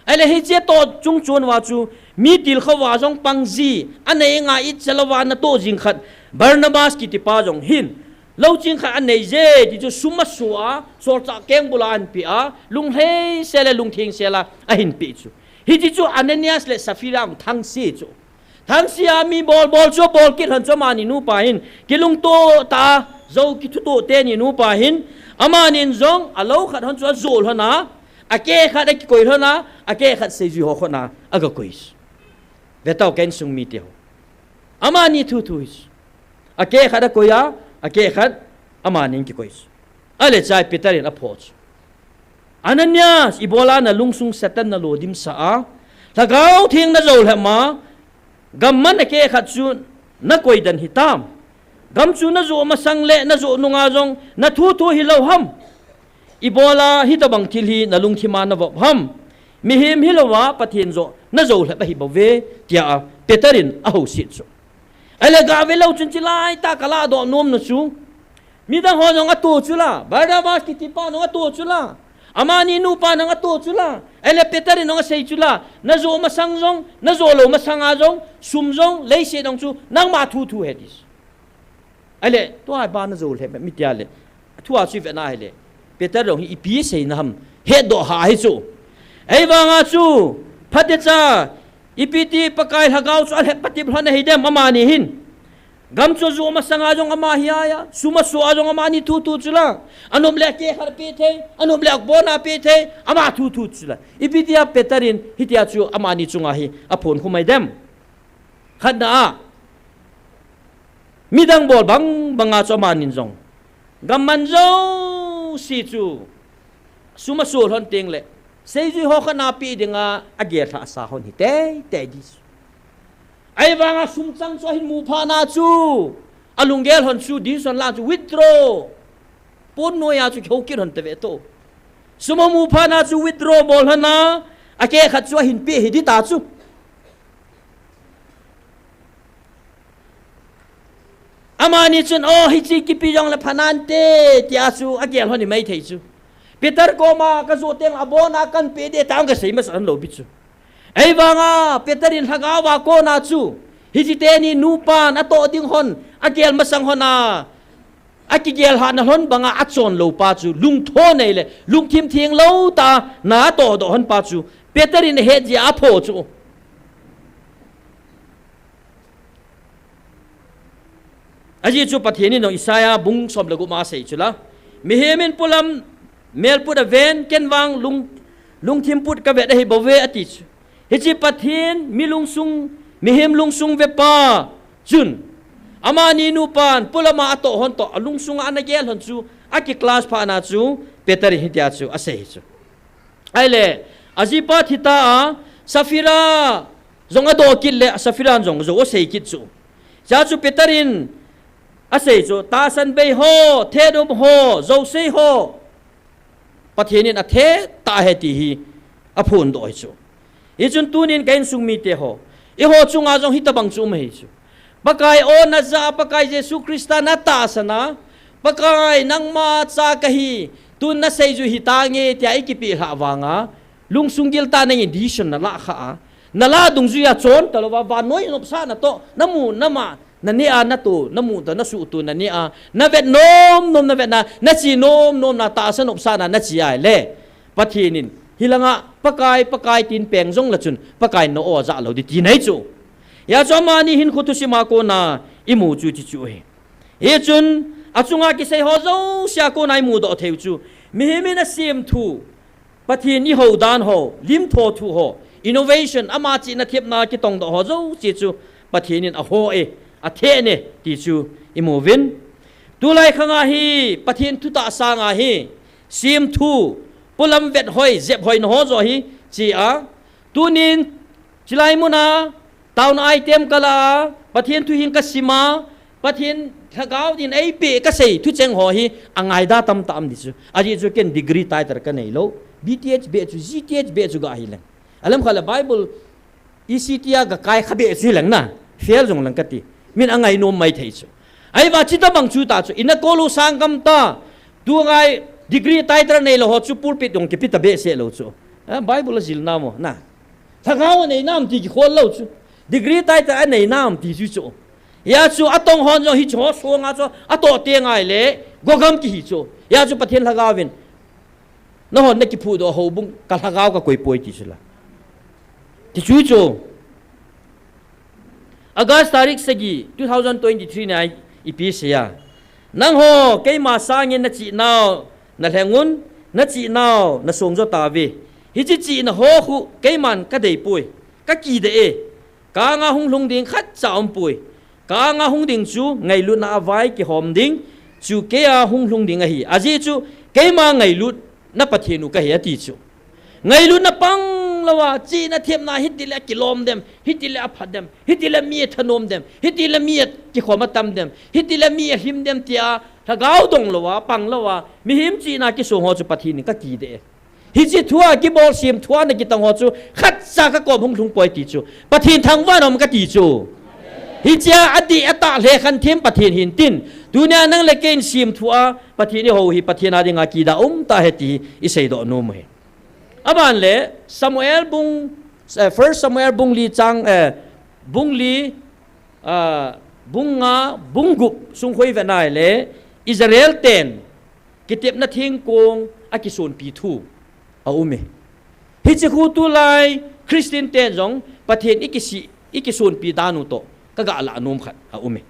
Ahile hiche toh chungchon uva chu, mi tilkhou va jong pang ji, anei anga itchel uva ana toh jing khat, Barnabas kitipa jong hin, lou ching khat anei je, ti chu sum aso a, solchah keng bula ahin pe a, lunglhei sel le lungtheng sel a, ahin pe chu. Hiche chu Ananias le Sapphira hung thangse chu. Thangse a mi bol bol chu abol kit lhon chu amani nupa hin, kilungto tah a, jou kithuto teni nupa hin, amanin jong alou khat lhon chu ajoh lhon a, akeh khat akikoi lhon a, akeh khat seijui ho khut a, agakoi chu. Vetau ka insung mite ho. Amani thuthu hi chu. Akeh khat akoi a, akeh khat amanin kikoi chu. Ahile chai Peter in aphoh chu. Ananias, ibola nalungsung Satan nalo dimsa a, Lhagao Theng najou lhep ma, gamman akeh khat chu nakoi den hitam? Gam chu najoh masang le najoh nunga jong nathuthu hilou ham? Ibola hitobang thil hi nalungthim a navop ham? Mihem hilouva Pathen joh najou lhep ahibouve, tia Peter in ahouset chu. Ahile gave lou chun chulai tah a kalahdoh nom na chu, midang ho jong ato chula, Barnabas kitipa jong ato chula, amani nupa jong ato chula, ahile Peter in jong asei chula, najoh masang jong, najoh lou masang a jong, sum jong, leiset jong chu nangma thuthu ahi ti chu. Ahile tua hi ba najou lhep mi tia le, thua chu ivet na hile, Peter jong hi ipi asei na ham, hetdoh ha ahi chu. Ahivanga chu, phatecha, ipi ti Pakai Lhagao chu alhep patep lhon ahi dem amani hin? Gam chu ajoh masang a jong ama hi ahi a, sum aso a jong amani thuthu chula, anop le akeh khat pe thei, anop le abona pe thei, ama thuthu chula. Ipi tia Peter in hitia chu amani chunga hi aphonkhum ahi dem? Khatna a, midang bol bang banga chu amanin jong, gamman jouse chu sum aso lhon teng le, seijui ho khat a pe dinga agel lhahsa lhon hi teitei di chu. Ahivanga sum chang chu ahin mu phat na chu, alunggel lhon chu decision la chu withdraw. Pon noiya chu kihou kit lhon tave to. Sum amu phat na chu withdraw bol lhon a, akeh khat chu ahin pe hi di ta chu. Amani chun, o, hiche kipe jongle pha nante, tia chu agel lhon hi maithei chu. Peter koma kajoh teng abona kahin pe de, tia kasei masa lhon lou pi chu. Ahivanga Peter in Lhagao va kona chu, hiche teni nupan atoh ding lhon, agel masang lhon a, akigel lhahna lhon banga achon lou pa chu, lungthim nei le lungthim theng lou tah a atohdoh lhon pa chu, Peter in ahet jeh a aphoh chu. Ajeh chu Pathen in jong Isaiah bung som le gup ma asei chu la, mihem in polam melput aven, ken vang lung, lungthim put kavet ahibouve ati chu. Hiche Pathen, mi lungsung, mihem lungsung vepa chun, amani nupan polam a atoh lhon toh, alungsunga ana gel lhon chu, aki clash phat na chu, Peter in hitia chu asei chu. Ahile, ajipa thi ta a, Sapphira jong adoh kit le, Sapphira in jong jou asei kit chu. Chua chu Peter in asei chu, tahsan bei ho, thet um ho, jousei ho, Pathen in athet tah ahi ti hi aphondoh ahi chu. Hichun tunin ka insung mite ho, eiho chunga jong hitobang chu um ahi chu. Pakai o najah a, Pakai Jesu Christa natahsan a, Pakai nangma cha kahi, tun naseijui hitange tia ikipeh lhah vanga, lungsung giltah nangin decision nalah khah a, nalah dungjuia chon talouva, vannoi nopsahna toh, namu nama naneh a, natoh, namu toh, nasuhtoh naneh a, navet nomnom navetna, nache nomnomna, tahsa nopsahna nache ahile, Pathen in hilanga Pakai, Pakai tin peng jongle chun Pakai in na-o ajah lou ding tina ahi chu. Hijeh chun amani hinkho thusim a kona imu chu hiche chu ahi. Hichun achunga kisei ho jousea kona imudoh theiu chu, mihem in asemthu, Pathen ihoudan ho, limtho thu ho, innovation, ama chihna thepna kitongdoh ho jouse chu Pathen in aho e, athen e ti chu imuvin. Tulai khanga hi Pathen thutah sanga hi semthu, polam vethoi, jephoina ho joh hi che a, tunin chulai muna town item kalah a, Pathen thu hin kasima, Pathen Lhagao in eipeh kasei thucheng ho hi angaida tamtah um ding chu. Ajeh chu ken degree title kaneilou, B Th beh chu, G Th beh chu gahileng, alamkhat le Bible E C T a gakai kha beh chu hileng na. Fail jong lang kati. Min angai nom maithei chu. Ahivang chuti bang chu ta chu. Ina kolu sang kam ta. Tu ngai degree title nei lou ho chu pulpit jong kipe ta behseh lou chu. Eh, Bible a jil na mo. Na. Lhagao nei nam ti kikhol lou chu. Degree title a nei nam ti chu chu. Hia chu atong hon jong hichu ho songa chu atoh te ngai le. Gogam kihi chu. Hia chu Pathen Lhagao vin. Nahon na kiphudoh houbung ka lhagao ka koi poi ti chu la. Ti chu chu. August tarik sagi two thousand twenty-three ni a ipi seia. Nangho keima sangin na chihnau na lhengun, na chihnau na songjo tauve. Hiche chihna ho khu keiman ka deipoi. Ka kidei e. Ka anga hung lhung ding khatcha umpoi. Ka anga hung ding chu ngailutna a vai kihom ding. Chu kei a hung lhung ding ahi. Ajeh chu keima ngailutna Pathen u kahi ati chu. Ngailutna pang louva, chihna themna hitile akilom dem, hitile aphat dem, hitile mi athanom dem, hitile mi akikhom atam dem, hitile mi ahlim dem tia, lhagao dong louva, pang louva, mihem chihna kisong ho chu Pathen in ka kidei. Hiche thua kibol sem thua na kitang ho chu, khatcha ka kom hung lhung poi ti chu. Pathen thangvah in um kati chu. Hichea adih atah lhekhan them Pathen hintin. Tunia nang le kei in sem thua, Pathen ihou hi, Pathen a dinga kidah um tahe ti hi, iseidoh nom u hi. Aban le, Samuel bung, eh, First Samuel bung li chang, eh, bung li, ah, bung nga, bung gup, sung khu ive nai le, Israel ten, kitepna thingkong akisonpi thu aume. Hiche khu tulai Christian ten jong Pathen ikisih, ikisonpi dan u toh kaga lah nom khat aume.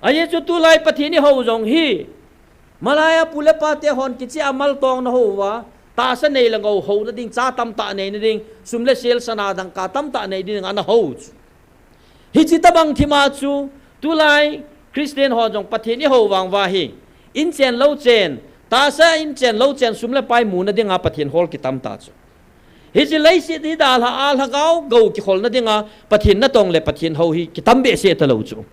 Ajeh chu tulai Pathen ihou jong hi, malai a pu le pa te hon kicheh a maltong na hou uva, tahsa nei le gou houna ding, cha tamtah neina ding, sum le sel sana dangka tamtah nei ding ana hou chu. Hiche tabang thima chu, tulai Christian ho jong Pathen ihou vang uva hi, in chen lou chen, tahsa in chen lou chen, sum le pai muna dinga Pathen hol kitam ta chu. Hiche leiset hi dalha a lhagao gou kikholna dinga Pathen natong le Pathen hou hi kitam behseh talou chu.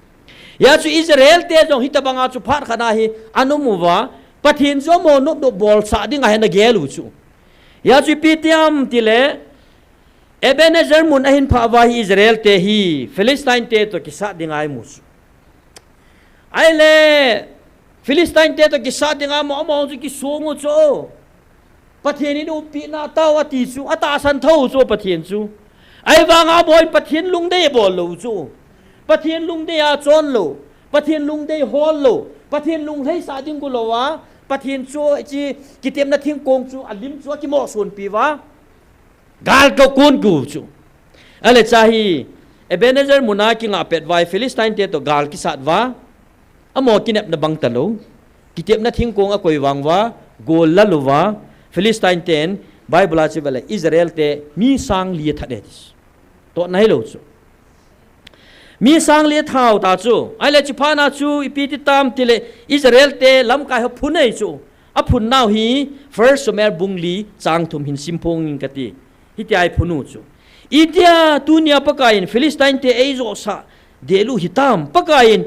Hia chu Israel te jong hitabanga chu phat khat a hi ana um uva, Pathen chu amaho nopnop bolsah dinga hi ana gel u chu. Hia chu ipi tiam tile, Ebenezer mun ahin phah uva hi Israel te hi Philistine te toh kisat dinga imu chu. Ahile, Philistine te toh kisat dinga amaho, amaho chu kisong u chu. Pathen in umpina tao ati chu, atahsan thou chu Pathen chu. Ahivanga amaho in Pathen lungdei abol lou chu. Pathen lungdei achon lou. Pathen lungdei hol lou. Pathen lunglhaisah ding gu louva, Pathen chu hiche kitepna thingkong chu alim chu akimoh sonpi uva. Gal toh kon gu chu. Ahile cha hi Ebenezer muna kingah pet uva hi Philistine te toh gal kisat uva. Amaho kinepna bang talou. Kitepna thingkong akoi vang uva, gol lal uva, Philistine ten Bible a chu vele Israel te mi sang li athat e ti chu. Tohna hilou chu. Mi sang li athat u ta chu. Ahile chuphat na chu ipi ti tam tile Israel te lamkai ho phun ahi chu. Aphun nau hi First Samuel bung li chang thum hin simphong ing kati. Hitia aphun u chu. Itia tunia Pakai in Philistine te eijosah delu hitam. Pakai in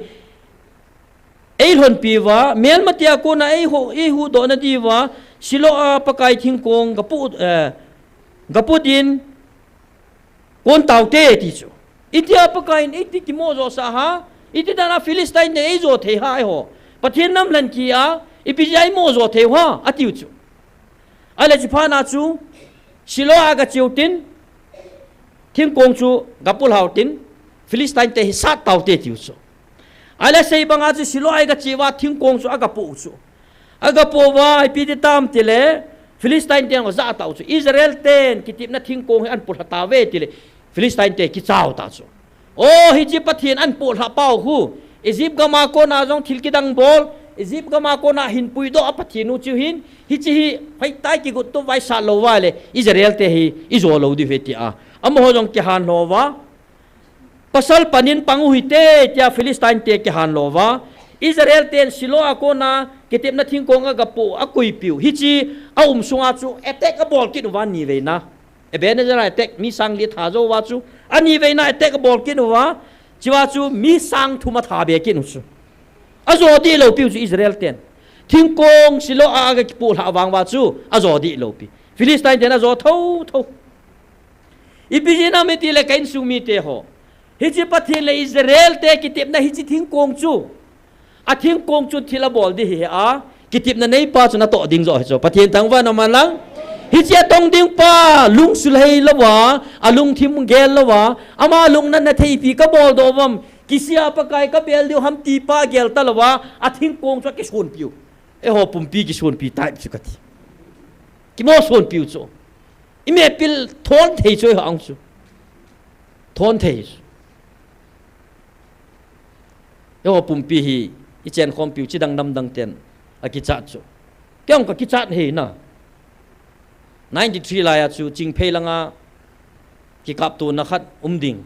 eilhonpi uva, melmatea kona eiho, eihuhdoh na diuva, Shiloh a Pakai thingkong gapu, eh, gapu din, kon taute ti chu. Itia Pakai in iti kimoh josah ham, iti dana Philistine te eijo thei ham eiho. Pathen nam lhan kia, ipi jeh a imoh jo thei u ham, atiu chu. Ahile chuphat na chu, Shiloh a gache u tin, thingkong chu gapu lhau tin, Philistine te hi sat taute tiu chu. Ahile sei banga chu Shiloh a gache uva thingkong chu agapoh u chu. Agapoh uva, ipi ti tam tile, Philistine ten ajah tau chu. Israel ten kitepna thingkong hi ahin polha tauve tile, Philistine te kichau ta chu. O, hiche Pathen ahin polha pau khu. Egypt gam a kona jong thil kidang bol. Egypt gam a kona hin puidoh a Pathen u chu hin. Hiche hi hoitah a kigot to vaisat lou uva le. Israel te hi ijo lou diu ve tia. Amaho jong kihan lou uva. Pasal panin pang u hite tia Philistine te kihan lou uva. Israel ten Shiloh a kona kitepna thingkong agapoh, akoipiu. Hiche aum sunga chu attack abol kit uva niveina. Ebenezer a attack, mi sang li athat jou uva chu. Aniveina attack abol kit uva. Chua chu mi sang thum athat be kit u chu. Ajo dih lou piu chu Israel ten. Thingkong Shiloh a agapoh lhah vang uva chu. Ajo dih lou pi. Philistine ten ajo thotho. Ipi jeh ham itile ka insung mite ho. Hiche Pathen le Israel te kitepna hiche thingkong chu. A thingkong chu thil abol ding hi a. Kitepna neipa chu natoh ding joh hi chu. Pathen thangvah in umhen lang. Hiche atong ding pa, lungsul hei louva, alungthim gel louva, ama lungna na theipi kabol doh uvam, kisih a Pakai kabel diu ham ti pa gel talouva, a thingkong chu akisonpiu. Eiho pumpi kisonpi type chu kati. Kimo sonpiu chu. I mepil thon thei chu eiho ang chu. Thon thei chu. Eiho pumpi hi i chenkhompiu chidang namdang ten akichat chu. Kei jong kakichat hi na. Ninety-three lai a chu Chingphei langa kikaptona khat um ding.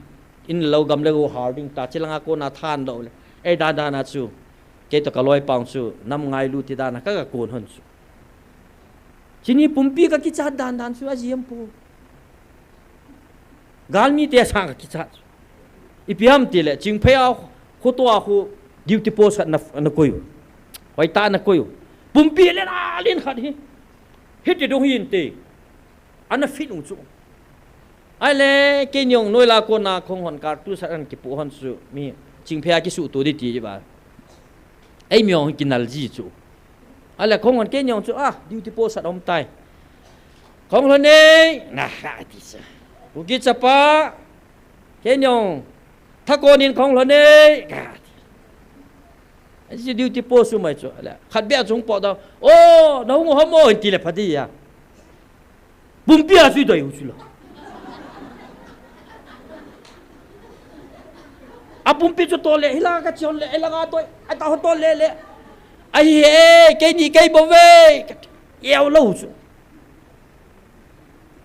In le lou gam le go hal ding ta, chilanga kona than lou le. Ei dan dan a chu. Kei toh kaloipa chu nam ngailu ti dan a ka, kakon hon chu. Chuni pumpi kakichat dan dan chu ajiam po. Galmi te sang kakichat chu. Ipi ham tile, Chingphei a khoto a khu duty post khat na, nakoi u. Hoitah a nakoi u. Pumpi len a len khat hi. Hiti dung hi inte. Ana fit u chu. Ahile, keini jong noila kona khonghon kartu sat an kipoh hon chu mi Chingphei a kisuhto ding ti ba. Eimi jong kinal ji chu. Ahile khonghon keini jong chu, ah, duty post sat um tai. Khonglhon nei, na, ha, ti chu. Kuki chapa, keini jong, thakon in khonglhon nei, ka. Hiche duty post chu mai chu, ahile, khat beh a chu hung pot da, o, nahung u ham o, tile pha ding a. Pumpi a chu idoi u chu la. A pumpi chu tol le, hilanga kachon le, hilanga toi, ata ho tol le le. Ahi he, keini kei bou ve. Eo lou chu.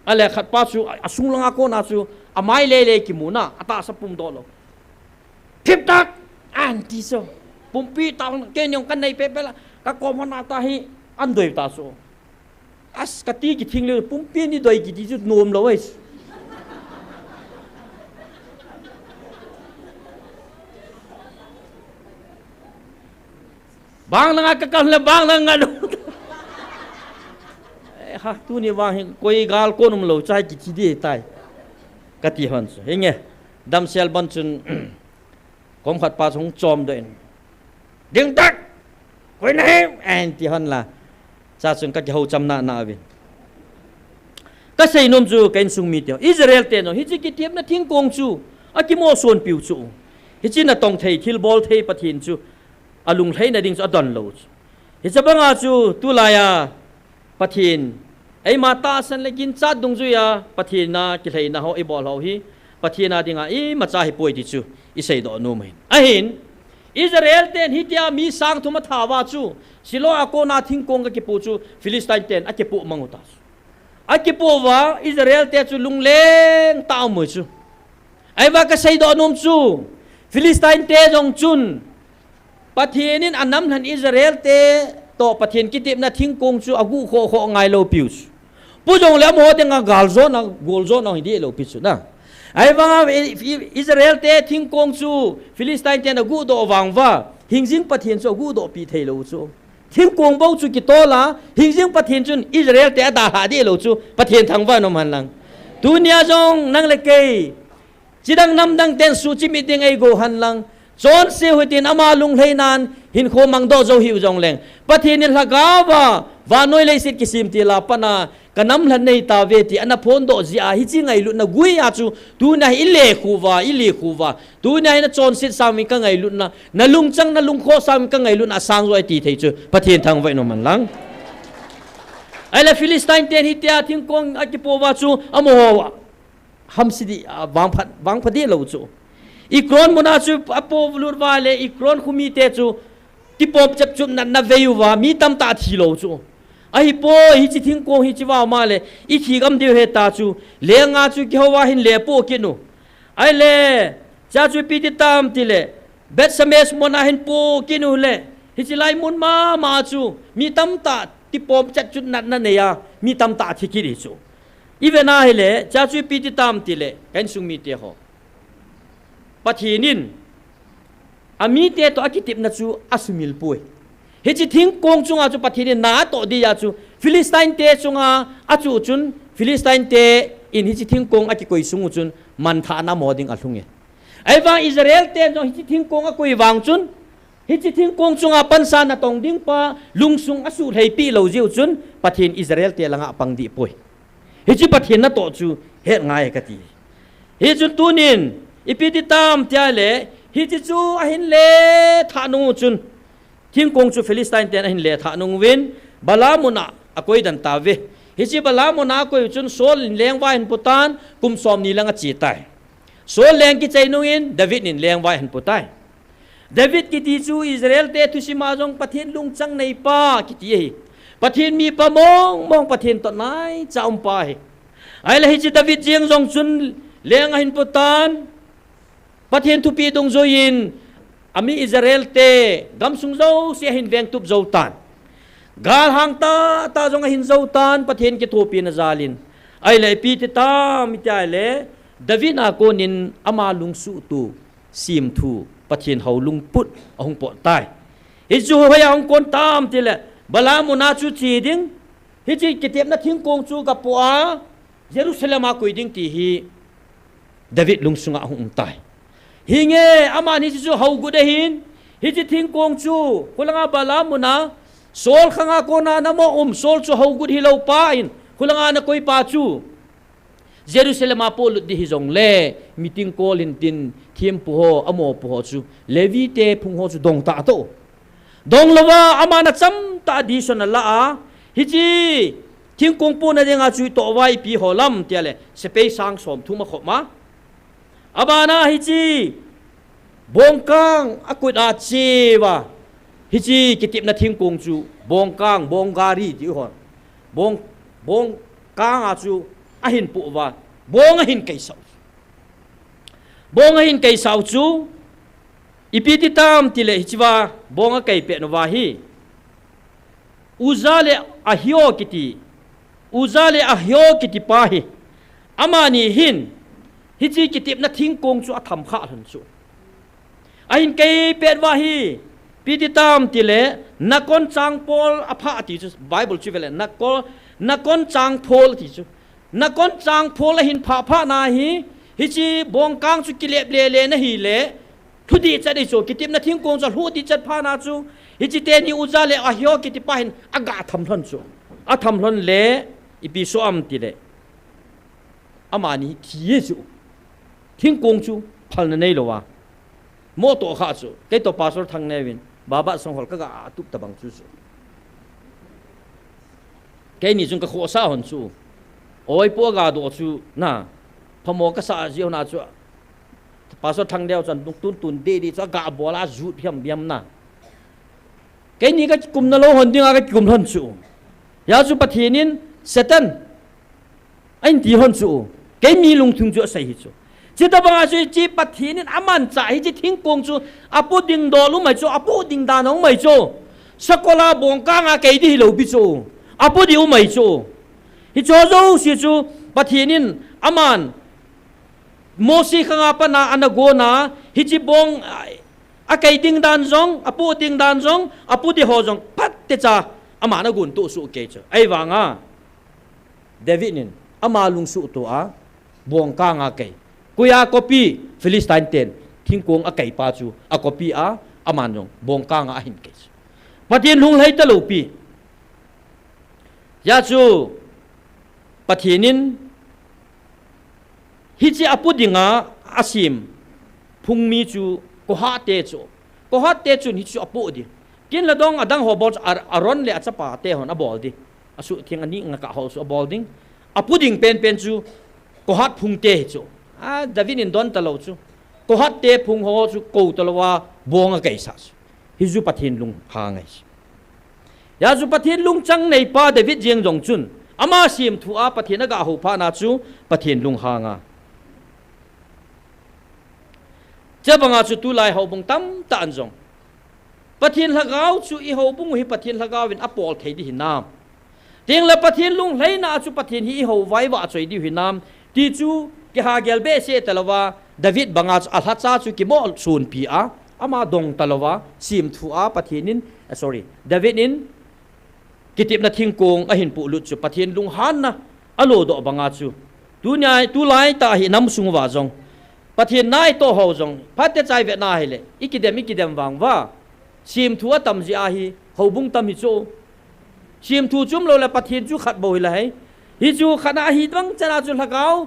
Ahile khat pa chu, a, asung langa kona chu, amai le le kimu na, atahsa pum doh lou. Thip tak, an ti chu. Pumpi ta, keini jong kanei pehpeh la, kakom hon a ta hi, an doi ta chu. As, kati kithing le, pumpi ni doi kiti chu nom lou ai. Bang langa kakal le, bang langa lou. Eh, ha, tuni vang hi, koi gal kon um lou, chai kiti ding tai. Kati hon chu. Hinge, damsel bon chun, kom khat pa chu hung chom doh in. Ding tak! Koi nahi, an ti hon la. Cha chun kakihou cham nana uvin. Kasei nom chu ka insung mite. Israel te jong, hiche kitepna thingkong chu, akimo sonpiu chu. Hiche natong thei, thilbol thei Pathen chu, alunglhaina ding chu adon lou chu. Hiche banga chu, tulai a, Pathen, eima tahsan le ginchat dungjuia, Pathen a kilhaina ho, ibol ho hi, Pathen a dinga imacha hipoi ti chu, iseidoh nom ahin. Ahin, Israel ten hitia mi sang thum athat uva chu, Shiloh a kona thingkong akipoh chu, Philistine ten akipoh mang u ta chu. Akipoh uva, Israel te chu lungleng tah a um u chu. Ahivang kaseidoh nom chu, Philistine te jong chun, Pathen in anamlhen Israel te toh Pathen kitepna thingkong chu aguh khoh khoh ngai lou piu chu. Pu jong le amaho dinga galjona, goljona hiding lou pi chu na. Ahivanga I-, I-, Israel te thingkong chu Philistine ten aguhdoh vang uva, hingjing Pathen chu aguhdoh pi thei lou chu. Thingkong bou chu kitol a, hingjing Pathen chun Israel te adalhah ding lou chu, Pathen thangvah in um hen lang. Tunia jong nang le kei, chidang namdang ten suhchimit ding eigo hen lang. Chonse u hitin ama lunglhainan hinkho mangdoh jou hiu jongleng, Pathen in lhagao a, vannoi leiset kisem til a pat a, kanamlhen nei tauve ti ana phondoh jeh a, hiche ngailutna gui a chu, tunia hi ilekhu uva, ilekhu uva. Tunia hi nachonset sangin kangailutna, nalungchang nalungkhoh sangin kangailutna asang joh e ti thei chu, Pathen thangvah in um hen lang. Ahile Philistine ten hitia thingkong akipoh uva chu, amaho hamse ding, a, vangphat, vangphat ding lou chu. Ekron muna chu apolut uva le Ekron khomi te chu tipom chepchupna ana vei uva, mi tamtah thi lou chu. Ahipoi, hiche thingkong hi chi uva um a le, ithi gam diu ahi ta chu, lenga chu kihou a hin lepoh kit u. Ahile, chua chu ipi ti tam tile, Beth Semes muna hin poh kit u le, hiche lai mun mama chu, mi tamtah tipom chepchupna ana nei a, mi tamtah thi kit hi chu. Ivet a ahile, chua chu ipi ti tam tile, ka insung mite ho. Pathen in, amite toh akitepna chu asumil poi. Hiche thingkong chunga chu Pathen in na atoh dia chu, Philistine te chunga achuh chun, Philistine te in hiche thingkong akikoi sung u chun, manthahna amaho ding alhung e. Ahivang Israel ten jong hiche thingkong akoi vang chun, hiche thingkong chunga pansa natong ding pa lungsung asuhlheipi lou jeh u chun, Pathen Israel te langa apang dih poi. Hiche Pathen natoh chu het ngai kati. Hichun tunin, ipi ti tam tia le, hiche chu ahin le thah nung u chun, thingkong chu Philistine ten ahin le thah nung uvin, Bala muna akoi den tauve. Hiche Bala muna akoi u chun Saul in lengvai ahin pu tan, kum som ni lang ache tai. Saul leng kichai nungin David in lengvai ahin pu tai. David kiti chu Israel te thusima jong Pathen lungchang nei pa kiti ahi. Pathen mi pa mong mong, Pathen toh naicha um pa ahi. Ahile hiche David jeng jong chun leng ahin pu tan, Pathen thupeh dungjuiyin, ami Israel te gamsung jouse ahin vengtup jou tan. Galhang tahtah jong ahin jou tan, Pathen kithopina jalin. Ahile ipi ti tam tia le, David a konin ama lungsuhtu, semthu, Pathen hou lungput ahung pot tai. Hichu hoiya hung kon tam tile, Bala muna chu che ding, hiche kitepna thingkong chu gapoh a, Jerusalem a koi ding ti hi David lungsunga ahung um tai. Hinge, aman hiche chu hougut ahin, hiche thingkong chu, khulanga Bala muna, Saul khanga kona namo um, Saul chu hougut hilou pa in, khulanga nakoi pa chu, Jerusalem a polut ding hijongle, meeting call hintin, thempu ho, amopu ho chu, Levi te phung ho chu dong tah to. Dong louva, aman achamtah decision ala a, hiche thingkong pohna dinga chu itoh uva ipi ho lam tia le, sepai sang som thum akhop ma. Abana hiche, bongkang akut a che uva, hiche kitepna thingkong chu, bongkang, bonggari ti hon. Bong, bongkang a chu ahin poh uva, bong ahin keisah u. Bong ahin keisah u chu, ipi ti tam tile hichea bong akei pet uva hi, Uza le Ahio kiti, Uza le Ahio kiti pa hi, amani hin, hiche kitepna thingkong chu atham kha lhon chu. Ahin kei pet uva hi, ipi ti tam tile, nakon changpol aphah ti chu, Bible chu vele, nakon, nakon changpol ti chu. Nakon changpol ahin phah phat na hi, hiche bongkang chu kilep lele na hile, lhu dih chat ahi chu, kitepna thingkong chu lhu dih chat phat na chu, hiche teni Uza le Ahio kiti pa hin aga tham lhon chu. Atham lhon le, ipi soh am tile, amani thi ahi chu. Thingkong chu phalna nei louva. Moh toh kha chu, kei toh Pastor Thangneo in, baba song hol kaga tup tabang chu chu. Keini jong kakhohsah hon chu. Oi po aga doh chu, na, phamo kasah ji hon a chu. Pastor Thangneo chan dung tun tun de de chu aga bol a jut hiam hiam na. Keini kakikum na lou hon dinga kakikum lhon chu. Hia chu Pathen in Satan ahin ti lhon chu. Kei mi lungthim chu asei hi chu. Chuti banga chu hiche Pathen in amanchah hiche thingkong chu apoh ding dol um ahi chu, apoh ding dan um ahi chu. Sakol a bongkang a kei ding hilou pi chu. Apoh ding um ahi chu. Hiche jouse chu Pathen in aman Mose khanga pat na ana gon a, hiche bong, a, akei ding dan jong, apoh ding dan jong, apoh ding ho jong, phat techa, aman agon toh soh kei chu. Ahivanga, David in, ama lungsuhto a, bongkang a kei. Koi a copy, Philistine ten, thingkong akei pa chu, acopy a, aman jong, bongkang a ahin kei chu. Pathen lunglhai talou pi. Hia chu, Pathen in, hiche apoh dinga asem phung mi chu Kohat te chu. Kohat te chun hichu apoh ding. Ken le dong adang ho bol chu Ar-, Aaron le achapa te hon abol ding. Asuhtheng ani ngaka ho chu abol ding. Apoh ding penpen chu Kohat phung te hi chu. A, David in don talou chu. Kohat te phung ho chu kou talouva bong akeisah chu. Hichu Pathen lunghang ahi. Hia chu Pathen lungchang nei pa David jeng jong chun, ama semthu a Pathen aga hou phat na chu Pathen lunghang a. Chubanga chu tulai houbung tamtah in jong, Pathen lhagao chu i houbung u hi Pathen lhagao in apol thei ding hinam? Tengle Pathen lunglhaina a chu Pathen hi i houva i vahchoi diu hinam? Ti chu kihagel behseh talouva, David banga chu alhacha chu kimoh sonpi a, ama dong talouva, semthu a Pathen in, ah, sorry, David in kitepna thingkong ahin pohlut chu Pathen lunghanna alodoh banga chu. Tunia, tulai tah hi nam sung uva jong, Pathen na itoh ho jong, phatecha ivet na hile, ikidem, ikidem vang uva. Semthu atam jeh ahi, houbung tam hi chu. Semthu chu umlou le Pathen chu khat bou hila hei. Hichu khat na ahi bang chan a chu lhagao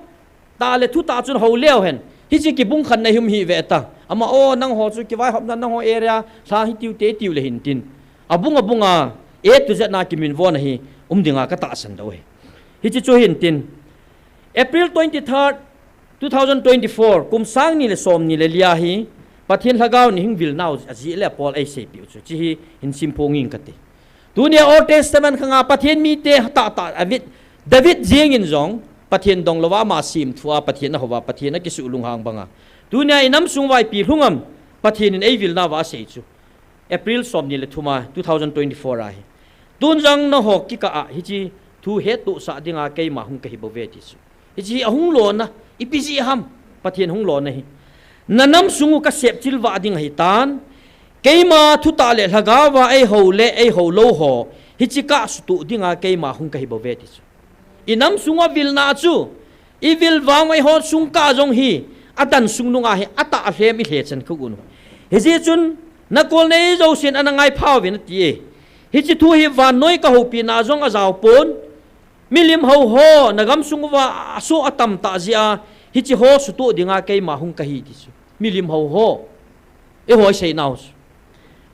tah le thutah chun hou leu hen. Hiche kibung khat na hi um hih ve ta. Ama o, nangho chu kivaihopna nangho area, lha hitiu te tiu le hin tin. Abung abung a, A to Z na kiminvo na hi, um dinga katahsan doh e. Hiche chu hin tin. April twenty-third, two thousand twenty-four, kum sang ni le som ni le li a hi, Pathen lhagao in hung vil nau ajeh le apol eiseipeh u chu, hiche hi hin simphong ing kati. Tunia Old Testament khanga Pathen mite tahtah David, David jeng in jong, Pathen dong louva ama semthu a, Pathen ahou va, Pathen akisuh lunghang banga. Tunia inam sung uva ipi lhung am, Pathen in eivil nauva asei chu. April som ni le thum a, two thousand twenty-four a hi. Tun jong nangho kikah a, hiche thu hettohsah dinga keima hung kahi bou ve ti chu. Hiche hi ahung lona, ipi jeh ham, Pathen hung lona hi. Nanam sung u kasep chilvah ding ahitan, keima thutah le lhagao va eihou le eihou lou ho, hiche kah sutoh dinga keima hung kahi bou ve ti chu. Inam sung uva vilna chu, ivil vang uva eiho sung kah jong hi, adan sung nunga hi, atah alhem ilhe chan khu un. Hijeh chun, nakol nei jousen ana ngaipha uvin ati e. Hiche thu hi vannoi kahoupina jong ajao pon. Milim hou ho, nagam sung uva asoh atam tah jeh a, hiche ho sutoh dinga keima hung kahi ti chu. Milim hou ho. Eiho isei nau chu.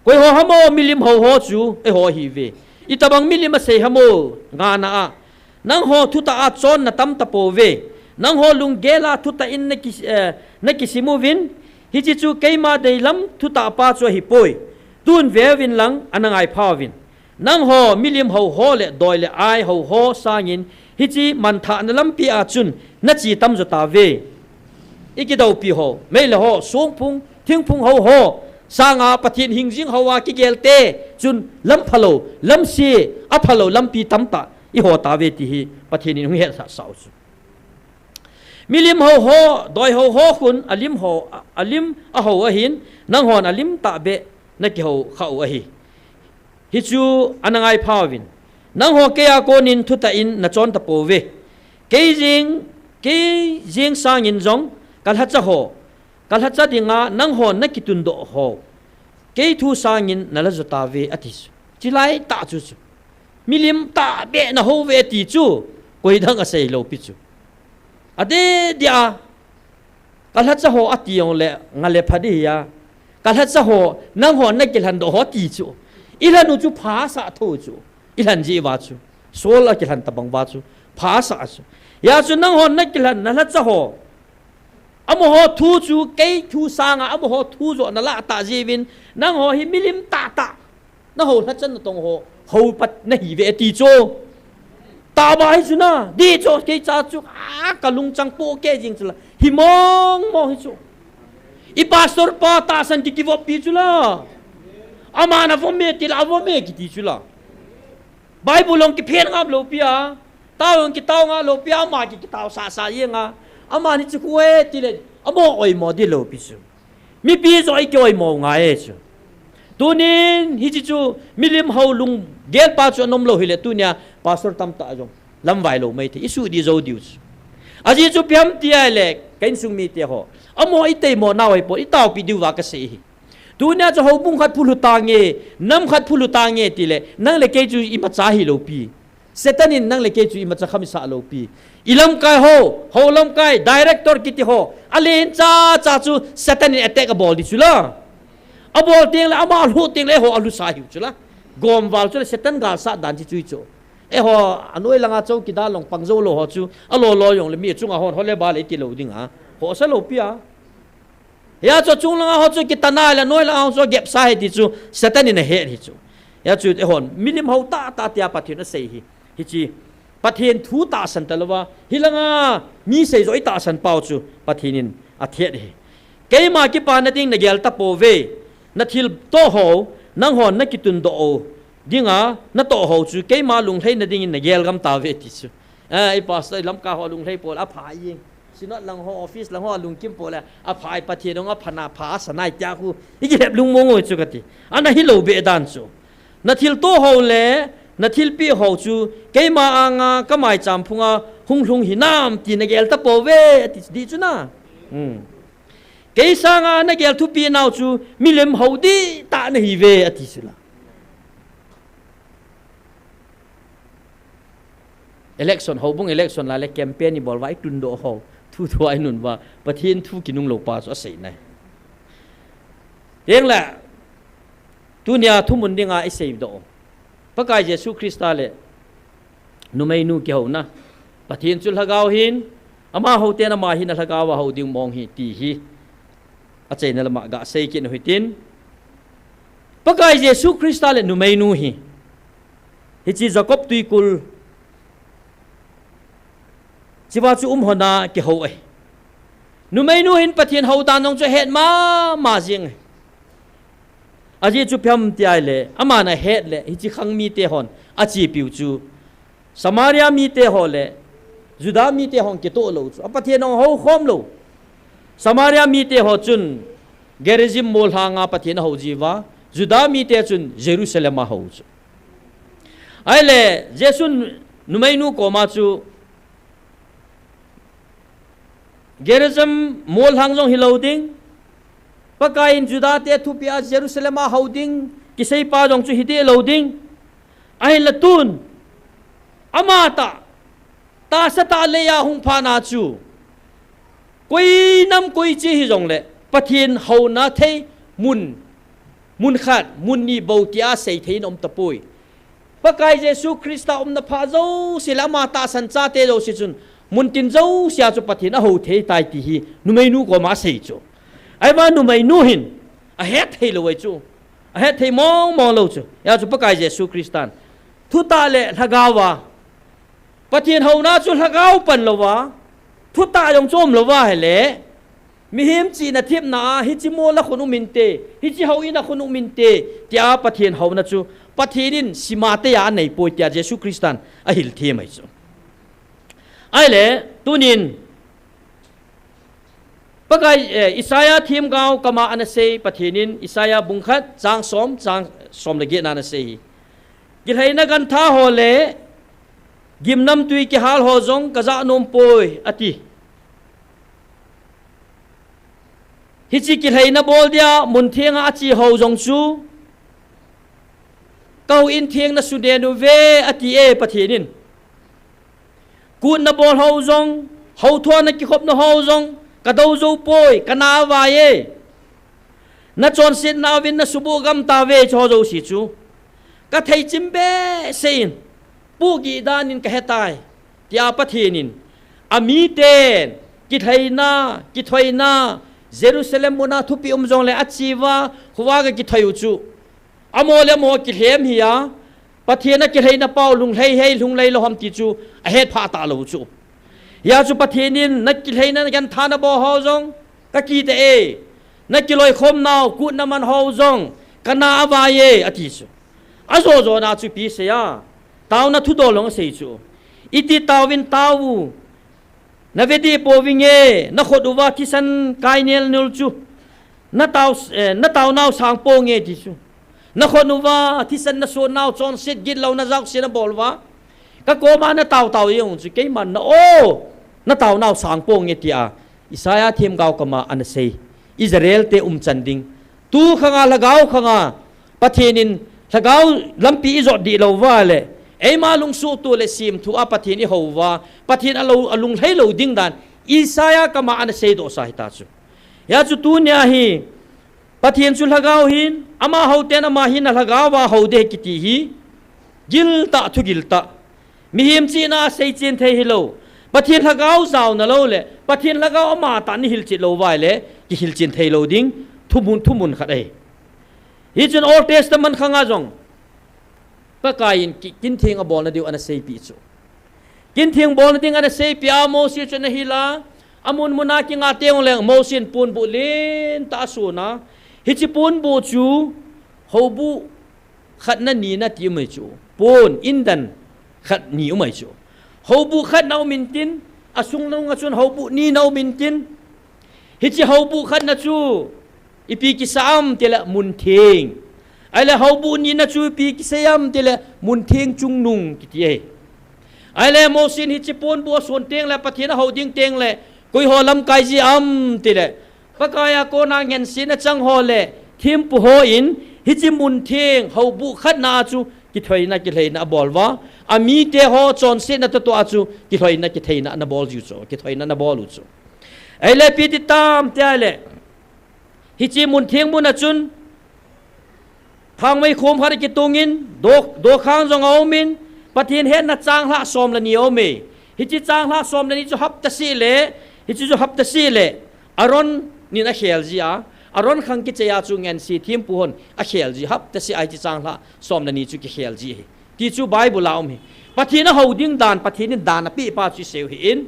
Koi ho ham o, milim hou ho chu, eiho ahi ve. Itobang milim asei ham o, ngana a. Nangho thutah a chonna tam tapou ve. Nangho lunggel a thutah in naki, eh, nakisim uvin. Hiche chu keima deilam thutah pa chu ahipoi. Tun ve uvin lang, ana ngaipha uvin. Nangho milim hou ho le doi le ai hou ho sangin hiche manthahna lampi a chun nache tam jo tauve. Ikidoupi ho, meilhei ho, songphung, thingphung hou ho sanga Pathen hingjing hou a kigel te chun lam phalou, lam se, aphalou lampi tamtah iho tauve ti hi Pathen in hung hetsah sah u chu. Milim hou ho, doi hou ho khun alim ho, alim ahou ahin, nanghon alim tahbeh nakihou khah u ahi. Hichu ana ngaipha uvin. Nangho keiya konin thutah in nachon tapouve. Kei jeng, kei jeng sangin jong kalhacha ho, kalhacha dinga nanghon nakitundoh ho, kei thu sangin nala jo tauve ati chu. Chilai tah chu chu. Milim tahbeh nahouve ti chu, koidang asei lou pi chu. Adeh dia, kalhacha ho ati jongle, ngale pha ding hia. Kalhacha ho, nanghon nakilhandoh ho ti chu. Ilhan u chu phasah tho chu. Ilhan jeh uva chu. Saul akilhan tobang uva chu. Phasah chu. Hia chu nanghon nakilhan, nalhacha ho. Amaho thu chu, kei thu sanga, amaho thu joh nalah tah jeh uvin. Nangho hi milim tahtah. Nahou lhachan natong ho, hou pat nahiuve ati chu. Tahbeh hi chu na, dih chu kei cha chu, a, kalungchang pohkeh jing chu la. Hi mong mong hi chu. I pastor pa tahsan kikivop pi chu la. Aman avom e ti la, avom e kiti chu la. Bible jong kiphen ngam lou pi a. Tao jong kitao ngam lou pi a, ama ki, kitao sasa jeng a. Aman hichu khu e ti le, amo oimo dih lou pi chu. Mipi joh i kioimo ngai e chu. Tunin hiche chu milim hou lunggel pa chu anom lou hile tunia pastor tamtah jong lamvai lou mai thei, i suhdih jou diu chu. Ajeh chu ipi ham ti ahile, ka insung mite ho. Amaho i teimo nau ahipon, i taopi diuva kasei hi. Tunia chu houbung khat phulhu tange, nam khat phulhu tange tile, nang le kei chu imacha hilou pi. Satan in nang le kei chu imacha kham isah lou pi. I lamkai ho, hou lamkai, director kiti ho, alen cha cha chu Satan in attack abol ding chu la. Abol teng le ama alhu teng le eiho alhusa hiu chu la. Gomval chu le Satan galsat dan chu chu chu. Eiho anoi langa chowkidar long pang jou lou ho chu, alo lo jong le mi chunga hon hole ba le ti lou ding a. Hosa lou pi a. Hia chu chung langa ho chu kitana le noi langa ho chu gepsa hi ti chu Satan in ahet hi chu. Hia chu eihon milim hou tahtah tia Pathen asei hi. Hiche Pathen thu tahsan talouva, hilanga mi seijoh i tahsan pau chu Pathen in athet hi. Keima kipana ding nagel tapouve, nathilto ho, nanghon nakitundoh u dinga natoh ho chu keima lunglheina dingin nagel gam tauve ti chu. A, i pastor, i lamkai ho lunglhei pole, apha jeng. Synod lang ho, office lang ho, alungkim pole, apha e, Pathen in apha na, pha asa nai tia khu. I kihep lungmong u chu kati. Ana hilou be dan chu. Nathilto ho le, nathilpeh ho chu, keima anga, kamaicham phunga, hung lhung hinam, ti nagel tapouve, ati dih chu na. Hmm. Kei sanga nagel thupi nau chu milim hou dihtah nahiuve ati sila. Election, houbung election la le campaign ibol uva itundoh ho, thu thu a inun uva, Pathen thu kinunglou pa chu asei nai. Tengle, tunia thumun dinga iseidoh Pakai Jesu Christa le numeinu kihouna, Pathen chu lhagao ahin, amaho ten ama hina lhagao a hou ding mong ahi ti hi achaina lama gasei kit u hitin, Pakai Jesu Christa le numeinu hi, hiche Jacob twikul chea chu um hon a kihou ahi. Numeinu hin Pathen hou dan jong chu ahet mama jeng ahi. Ajeh chu ipi ham ti ahile, aman ahet le hiche khang mite hon achepiu chu Samaria mite ho le Juda mite hon kitoh lou chu, a Pathen ahung houkhom lou. Samaria mite ho chun Gerizim mol lhanga Pathen ahou jiuva, Juda mite chun Jerusalem a hou chu. Ahile Jesun numeinu koma chu, Gerizim mol lhang jong hilou ding, Pakaiyin Juda te thupeh a Jerusalem a hou ding kiseipa jong chu hideh lou ding. Ahinla tun, amatah, tahsa tah leiya hung phatna chu, koi nam koi che hijongle, Pathen houna thei mun, mun khat, mun ni bou tia seithei in aum tapoi. Pakai Jesu Christa umna phat jouse le ama tahsan chate jouse chun, muntin jousea chu Pathen ahou thei tai ti hi numeinu koma asei chu. Ahivang numeinu hin ahet thei lou ahi chu. Ahet thei mong mong lou chu. Hijeh chun Pakai Jesu Christan thutah le lhagao a, Pathen houna chu lhagao pan louva, thutah jong chu um louva ahile, mihem chihna thepna a, hiche mol a khun um inte, hiche houin a khun um inte, tia Pathen houna chu Pathen in simtah a aneipoi tia Jesu Christan ahil them ahi chu. Ahile, tunin, Pakai, eh, Isaiah themgao kama anasei Pathen in, Isaiah bung khat, chang som, chang som le get na anasei hi. Kilhaina gantha ho le gimnamtui kihal ho jong kajah nompoi, ati. Hiche kilhaina bol dia mun thenga ache ho jong chu, kahouin theng nasunen uve, ati e Pathen in. Kut nabol ho jong, houthona kikhopna ho jong, kadou jou poi, kana avai e. Nachonsetna uvin nasuboh gam tauve, hiche ho jouse chu. Katheichim behseh in, pohgih dan in kahetai, tia Pathen in, amiten, kilhaina, kithoina, Jerusalem muna thupeh um jongle acheuva, khovah a kakithoi u chu, amaho le amaho kilhem hi a, Pathen a kilhaina pau lunglhai hei, lunglhai lou ham ti chu ahet phah talou chu. Hijeh chun Pathen in nakilhaina gantha nabol ho jong kakite e, nakiloikhom nau kut naman ho jong kana avai e, ati chu. Ajo jona chu ipi asei a, taona thudol jong asei chu. Iti taovin tao u, nave deh pouvinge, nakhut uva thisan kainel nul chu, natao, eh, nataonau sang ponge ti chu. Nakhut uva thisan nasonnau chonset gitlou najaosen nabol uva, kakoma natao tao jeng u chu keiman na o, nataonau sang ponge tia Isaiah themgao kama anasei. Israel te umchan ding, tu khanga, lhagao khanga, Pathen in lhagao lampi ijot dih louva le, eima lungsuhtoh le semthu a Pathen ihou uva, Pathen alou, alunglhai lou ding dan Isaiah kama anaseidoh sa hita chu. Hijeh chun tunia hi, Pathen chu lhagao ahin, amaho ten ama hina lhagao a hou ding ahi kiti hi, giltah, thugil tah. Mihem chihna a seichen thei hilou, Pathen lhagao jaona lou le Pathen lhagao amatah in ihilchet louva ahile, kihilchen thei lou ding thumun, thumun khat ahi. Hichun Old Testament khanga jong Pakaiyin ki-, kintheng abolna diu anaseipeh chu. Kintheng bolna ding anaseipeh a, Mose chu anahil a, amun muna kinga teng uleng Mose in ponbuh lentah ason a, hiche ponbuh chu houbuh khatna nina ti um ahi chu. Pon, indan khat ni um ahi chu. Houbuh khatna um intin, asungnung a chun houbuh nina um intin. Hiche houbuh khatna chu ipi kisa ham tile muntheng. Ahile houbuh nina chu ipi kisei ham tile muntheng chungnung kiti ahi. Ahile Mose in hiche ponbuh ason tengle, Pathen ahou ding tengle, koiho lamkai ji ham tile, Pakai a kona ngensetna chang ho le thempu hon hiche muntheng houbuh khatna a chu kithoina kilheina abol uva, amite ho chonsetna toh a chu kithoina kitheina anabol jiu chu, kithoina anabol u chu. Ahile ipi ti tam tia le, hiche muntheng mun a chun khangmei khom khat kitungin, do, dokhang jong aumin, Pathen hetna changlhah som le ni aume. Hiche changlhah som le ni chu hapta seh le, hiche chu hapta seh le, Aaron in akhel ji a, Aaron khang kichai a chu ngense thempu hon akhel ji, hapta seh a hiche changlhah som le ni chu kikhel ji ahi. Ti chu Bible a um ahi. Pathen ahou ding dan, Pathen in dan apeh pa chu isei u ahin.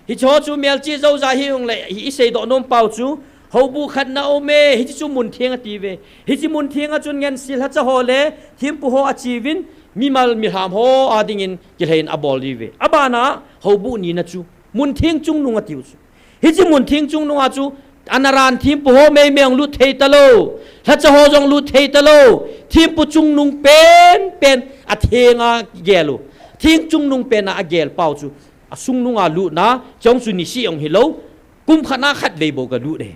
Hiche ho chu melchih jouse hi hung le, hi isei doh nom pau chu, houbuh khatna aume, hiche chu muntheng atiuve. Hiche muntheng a chun ngense lhacha ho le thempu ho acheuvin, mimal milham ho a dingin kilheina abol diuve. Abana houbuh nina chu, muntheng chungnung atiu chu. Hiche muntheng chungnung a chu, anaran thempu ho meimei jong lut thei talou, lhacha ho jong lut thei talou, thempu chungnung penpen a thenga gel u. Theng chungnung pen a agel pau chu, asungnung a lutna, chong chu niseh jong hilou, kum khat na khatvei bou galut e.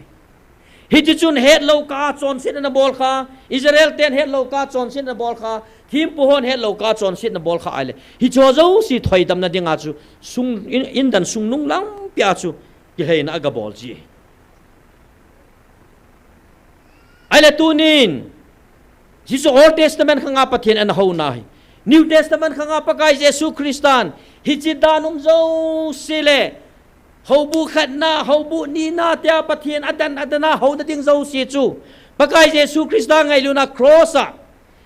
Hiche chun hetlou kah a chonsetna anabol kha, Israel ten hetlou kah a chonsetna anabol kha, thempu hon hetlou kah a chonsetna anabol kha ahile, hiche ho jouse thoidamna dinga chu, sung, in, indan sungnung lampi a chu, kilheina agabol ji. Ahile tunin, hiche Old Testament khanga Pathen ana houna ahi. New Testament khanga Pakai Jesu Christan, hiche dan um jouse le, houbuh khatna, houbuh nina tia Pathen adan, adan a houna ding jouse chu, Pakai Jesu Christa ngailutna cross a,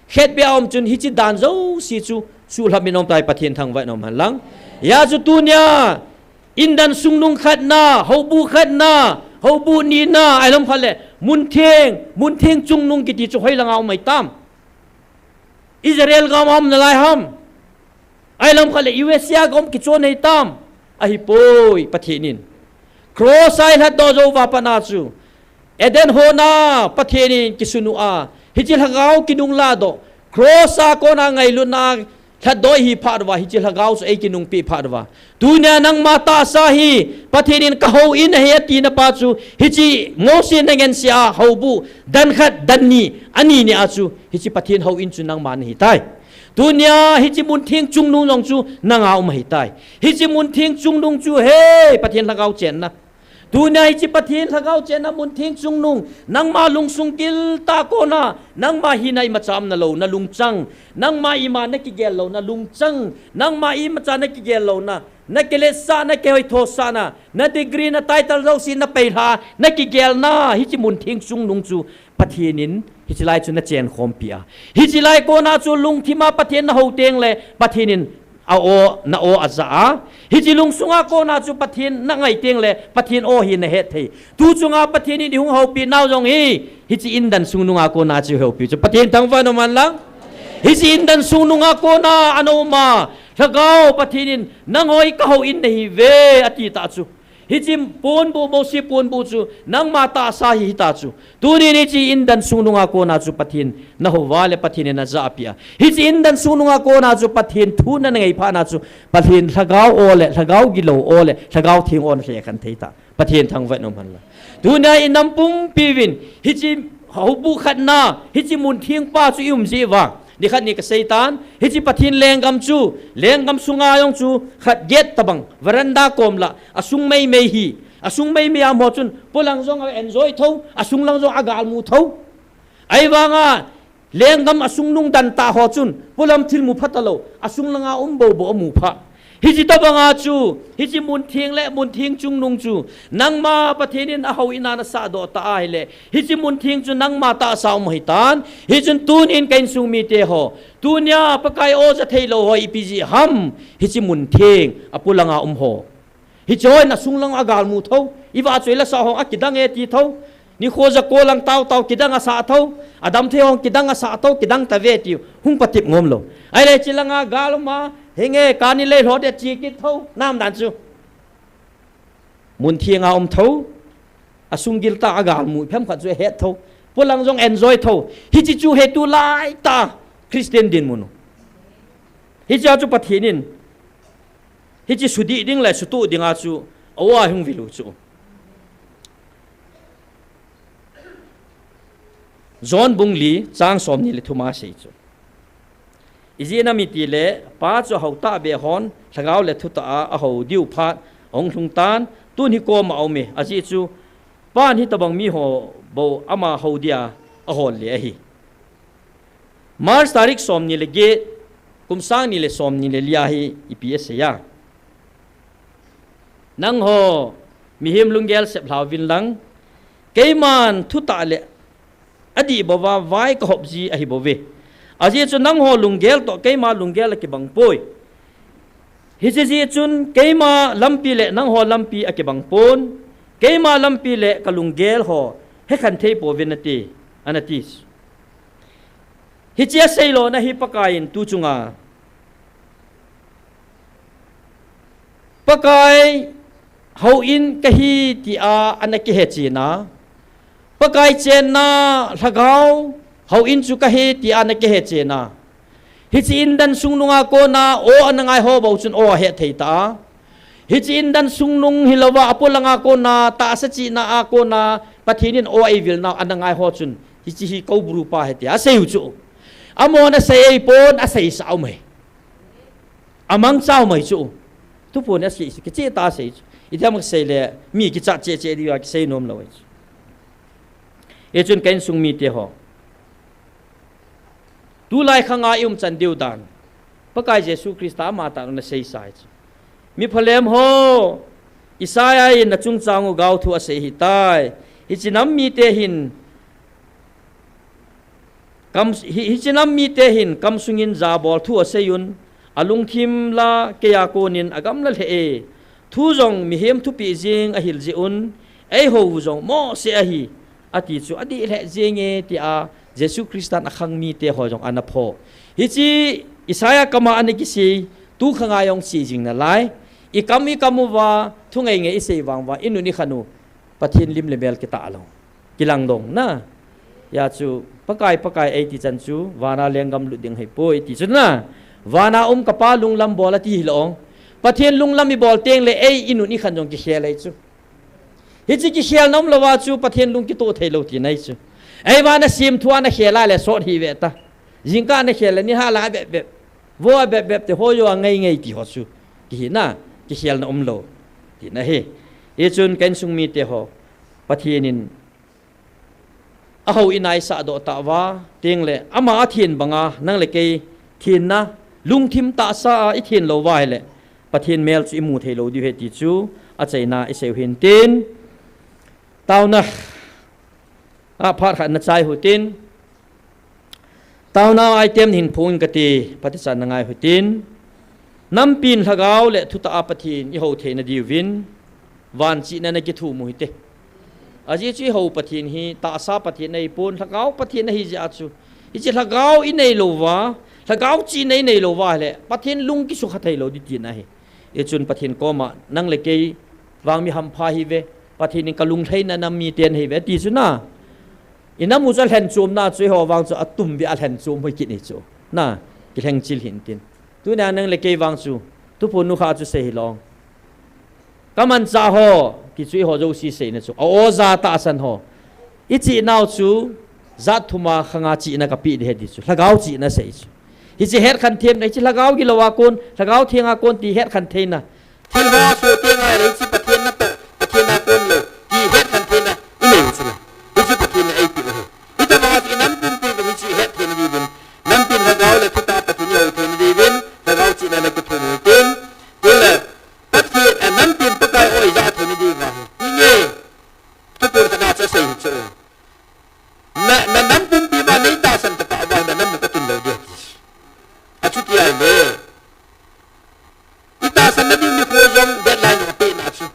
khetbeh a um chun hiche dan jouse chu, suhlhap in um tai Pathen thangvah in um hen lang. Hijeh a chu tunia, indan sungnung khatna, houbuh khatna, houbuh nina, ahilou khat le, muntheng, muntheng chungnung kiti chu hoilanga um ahitam. Israel gam a um nalai ham. Ahilou khat le U S A gam kichon ahitam. Ahipoi Pathen in. Cross a ilhatdoh jou uva pat a chu. Eden hon a Pathen in kisun u a. Hiche lhagao kinung lahdoh. Cross a kona ngailutna lhatdoh ihi phat uva. Hiche lhagao chu eikinungpeh phat uva. Tunia nangma tahsa hi Pathen in kahou in ahi atina pa chu, hiche Mose in angense a houbuh, dan khat, dan ni, ani ni a chu, hiche Pathen hou in chu nangma nahitai. Tunia hiche muntheng chungnung jong chu nanga um ahitai. Hiche muntheng chungnung chu he Pathen lhagao chenna. Tunia hiche Pathen lhagao chenna muntheng chungnung, nangma lungsung giltah kona, nangma hina imacha umna lou, nalungchang, nangma ima nakigel lou, nalungchang, nangma imacha nakigel louna, nakiletsah, nakihoithosahna, na degree, na title jouse napeilha, nakigelna, hiche muntheng chungnung chu Pathen in, hiche lai chu nachenkhompi a. Hiche lai kona chu lungthim a Pathen nahou teng le, Pathen in a-o, na-o aja a. Hiche lungsunga kona chu Pathen nangai teng le, Pathen o hi nahet thei. Tu chunga Pathen in ihung houpi nau jong hi, hiche indan sungnunga kona chu ihoupi chu. Pathen thangvah in um hen lang. Hiche indan sungnunga kona ana um a, Lhagao Pathen in, nangho hi kahou in nahiuve, ati tah chu. Hiche ponbuh, Mose ponbuh chu, nangma tahsa hi hita chu. Tunin hiche indan sungnunga kona chu Pathen nahou uva le Pathen in najahpeh a. Hiche indan sungnunga kona chu Pathen thu nangai phat na chu, Pathen lhagao o le, lhagao gilou o le, lhagao theng o nalhekhen thei ta. Pathen thangvah in um hen lang. Tunia inam pumpi uvin, hiche houbuh khatna, hiche muntheng pa chu ium jeh uva. Nikhat ni kaseitan, hiche Pathen lenggam chu, lenggam sunga jong chu, khat gate tabang, veranda kom lah, asung meimei hi, asung meimei a um ho chun, polang jong a-enjoy tho, asung lang jong agalmu tho. Ahivanga, lenggam asungnung dantah ho chun, polam thil mupha talou, asung langa um boubou amupha. Hiche tobanga chu, hiche muntheng le muntheng chungnung chu, nangma Pathen in ahou in a nasahdoh ta ahile, hiche muntheng chu nangma tahsa um ahitan, hichun tunin ka insung mite ho, tunia Pakai o ja theilou ho ipi jeh ham, hiche muntheng apolanga um ho. Hiche ho in asung lang agalmu tho, ivahchoi lasa ho akidang e ti tho, nikho jako lang taotao kidang asah tho, adam thei ho kidang asah tho, kidang tave tiu, hung patep ngom lou. Ahile hiche langa gal um a, hinge kani lei lhot e chi kit tho, nam dan chu. Muntheng a um tho, asung giltah agalmu, phem khat chu ahet tho, polang jong enjoy tho, hiche chu hetu laitah Christian dinmun u. Hichea chu Pathen in, hiche sudih ding le sutoh dinga chu, a-o a hung vil u chu. John bung li chang somni le thum a sei chu. Ijeh inem itile, Pa chu ahou tahbeh hon, lhagao le thutah a ahou diu phat ahung lhung tan, tun hi koma aume, ajeh chu, Pan hitobang miho bou ama hou dia ahol le ahi. March tarik somni le get, kum sang ni le somni le li a hi ipi asei a. Nangho, mihem lunggel sep lhauvin lang, keiman thutah le adih bouva vai kahop ji ahi bouve. Ajeh chu nangho lunggel toh keima lunggel akibang poi. Hiche jeh chun keima lampi le nangho lampi akibang pon, keima lampi le kalunggel ho hekhen thei pouvin nate, anati. Hiche asei lona hi Pakai in tu chunga Pakai houin kahi tia ana kihe chena, Pakai chenna lhagao houin chu kahi tia ana kihe chena. Hiche indan sungnunga kona o ana ngai ho bou chun o ahe thei ta. Hiche indan sungnung hilouva apolanga kona tahsa chihna a kona Pathen in o eivilna ana ngai ho chun hiche hi kou bru pa ahi tia asei u chu. Amahon asei eipon, aseisa aum e. Amangcha aum e chu. Thuphon asei chu, kicheh tah a asei chu. Itiham kasei le, mi kichat cheh cheh diuva kisei nom lou e chu. Hichun ka insung mite ho. Tulai khanga i umchan diu dan. Pakai Jesu Christa amatah in ana seisa ahi chu. Mi phalem ho, Isaiah in nachungchang u gaothu asei ahitai. Hiche nam mite hin, kam, hi, hiche nam mite hin kamsungin jabol thu aseiyun, alungthim la keiya konin agamla lheh e. Thu jong mihem thupeh jeng ahil jeh un, eihou u jong mohseh ahi, ati chu adih lheh jeng e, tia Jesu Christan akhang mite ho jong ana pho. Hiche Isaiah kama ana kisei, tu khanga jong sei jing nalai. I kam i kam uva, thu ngeingei isei vang uva, i nun i khan u, Pathen lim le mel kitah lou. Kilang dong na. Hijeh chun, Pakai, Pakai eiti chan chu, vana lenggam lut ding ahipoi, ti chu na. Vana um ka Pa lunglam bol ati hilou. Pathen lunglam ibol teng le ei i nun i khan jong kikhel ahi chu. Hiche kikhelna umlouva chu Pathen lung kitoh thei lou tina ahi chu. Eivana semthu a nakhel a le sot hi ve ta. Jingkah nakhel le ni hala bep bep. Vo a bep bep te ho jo a ngei ngei ti ho chu. Kihina, kikhelna umlou. Tina ahi. Hichun ka insung mite ho. Pathen in ahou i naisah doh tauva, teng le ama athen banga, nang le kei thenna, lungthim tahsa a i then louva ahile, Pathen mel chu i mu thei lou diu ahi ti chu, achaina i seiu hintin. Taona, a phat khat na chai uhitin. Taona item hin phong inge kati, Pathen chan na ngai uhitin. Nampin lhagao le thutah a Pathen i hou theina diuvin, van chihna na kithum u hite. Ajeh chu i hou Pathen hi, tahsa Pathen ahipon, lhagao Pathen ahi jeh a chu. Hiche lhagao i neilouva, lhagao chihna i neilouva le, Pathen lung kisukha thei lou ding tina ahi. Hichun Pathen koma, nang le kei, vang mi hampha ihiuve, Pathen in ka lunglhaina nam mite nahiuve, ati chu na. I nam u chu alhen chom na chu eiho vang chu atum ve alhen chom hoi kit ni chu. Na, kilheng chil hintin. Tunia nang le kei vang chu, thuphon nukha chu sei hilou. Ka manchah ho, ti chu eiho jouse seina chu. A oja tahsan ho. I chihna u chu, jat thum a khanga chihna kapeh ding ahi ti chu. Lhagao chihna sei chu. Hiche hetkhen themna, hiche lhagao gilou a kon, lhagao theng a kon ti hetkhen theina. Thil ho soh teng ahile hiche Pathen natoh, Pathen a kon lou, ti hetkhen theina i nei u chu na. Hichu Pathen in eipeh u ahi. Hitobang a chu i nam pumpi uvin hichu i het theina diuvin. Nampin lhagao le thutah a Pathen i hou theina diuvin, lhagao chihna na kithum u hitin. Tule, Pathen, eh, nampin Pakai o i ja theina diuva hi. Hinge, thuphon khat na chu asei hi chu. Na, na nam pumpi ma nei tahsan tah tah uva na nam u katun lou ding ati. Achuti ahile. I tahsan na ding nikho jong deadline jong apeh na chu.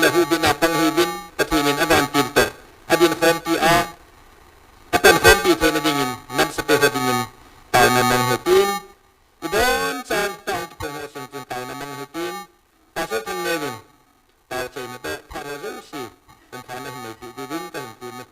le huhbitna pang hiuvin, Pathen in avantil toh adin khompi a, apan khompi theina dingin, namsate ho dingin taona mang hitin, ibon chan tao kiphong ho sung chun taona mang hitin, Pastor Thangneo in, tao chaina toh phat ho jouse, in phat na hin nei peh diuvin kahin tin e.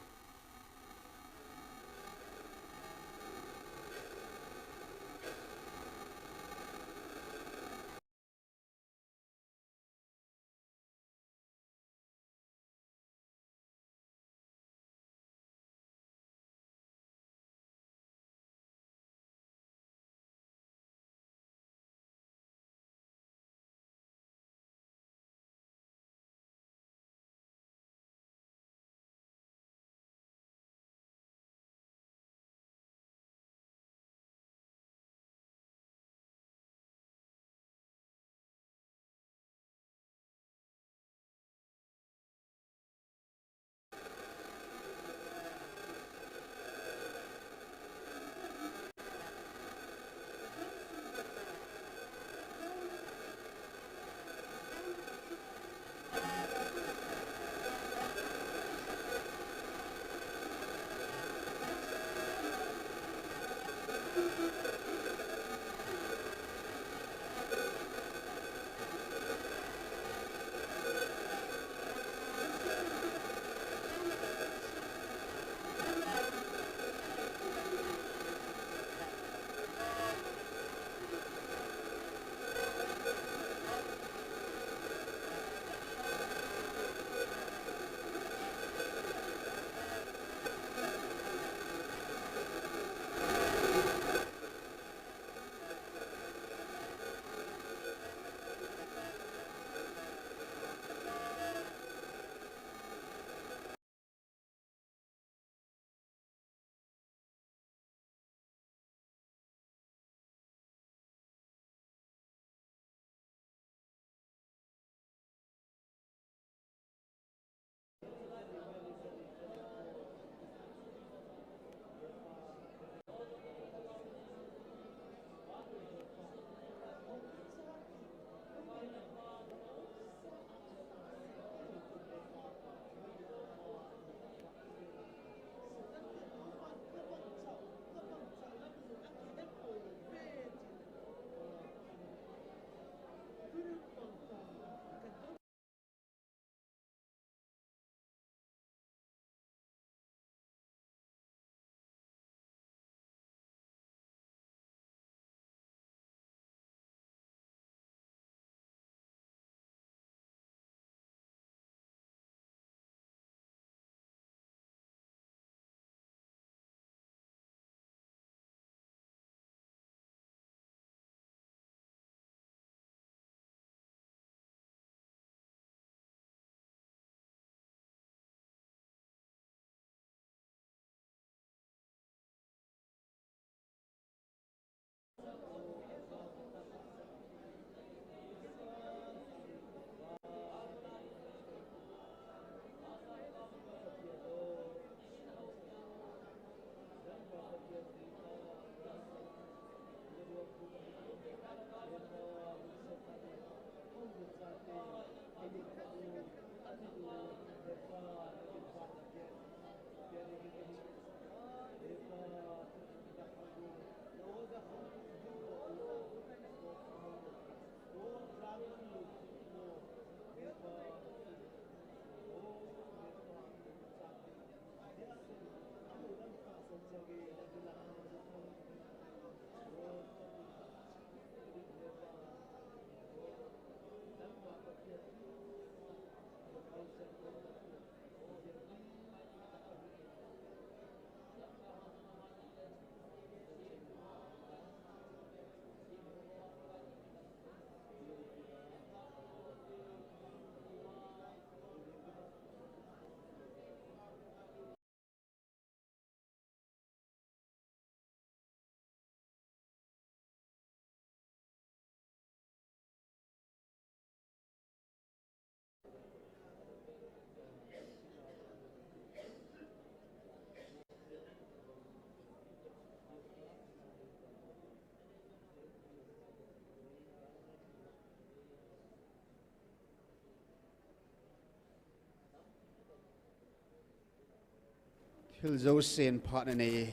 Thil jousen phat nanei,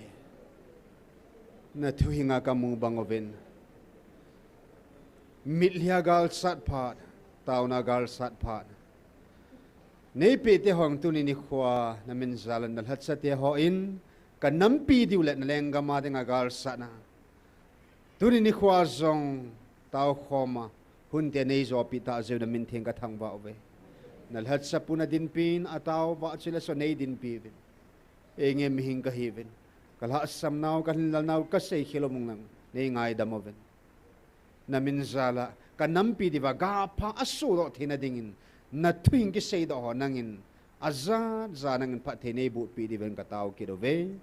na thuhing a kamu bang uvin, mitlhi a galsat phat, taona galsat phat, neipeh te ho tuni nikho a na min jal a na lhacha te hon kanampi diu le na lenggam a dinga galsatna, tuni nikho a jong taokhom a hunte neijopi tah jeh u na min theng kathangvah uve. Na lhacha pu na dinpin, ataovah chu le so nei dinpi uvin. Eingin mihing kahiuvin, kalhahsam nau, kalhinlel nau, kasei khel u mong nang, nei ngaidam uvin. Na min jal a kanampi diuva gapha asodoh theina dingin, na thuhing kiseidoh ho nangin, ajat jat nangin phatthei neiboh peh diuvin katao kit uve.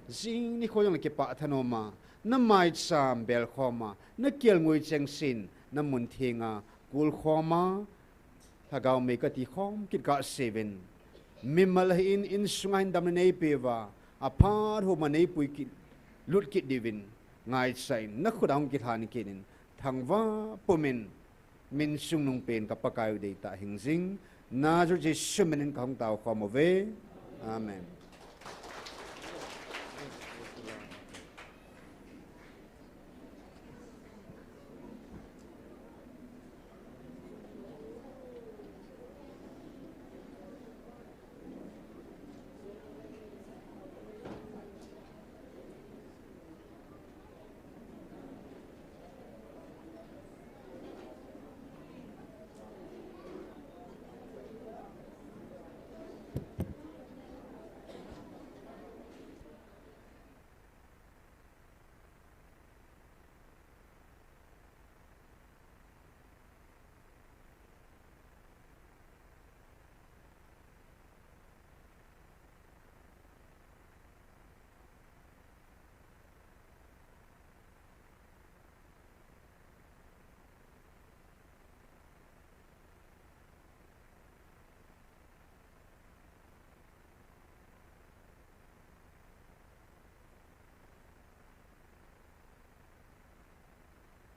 Jing nikho jong le kipah thanom a, na maicham belkhom a, na kelngoi chengse in, na mun theng a kulkhom a, lhagao mei kati khom kit kahseuvin. Mimal ahin, insung a hin damna neipeh uva, aphat hom a neipui kit, lut kit diuvin, ngaichan na khut a hung kilhan kit in, thangvah pum in, min chungnung pen ka Pakai u deitah hing jing, Nazareth Jesu min in kahung taokhom uve. Amen.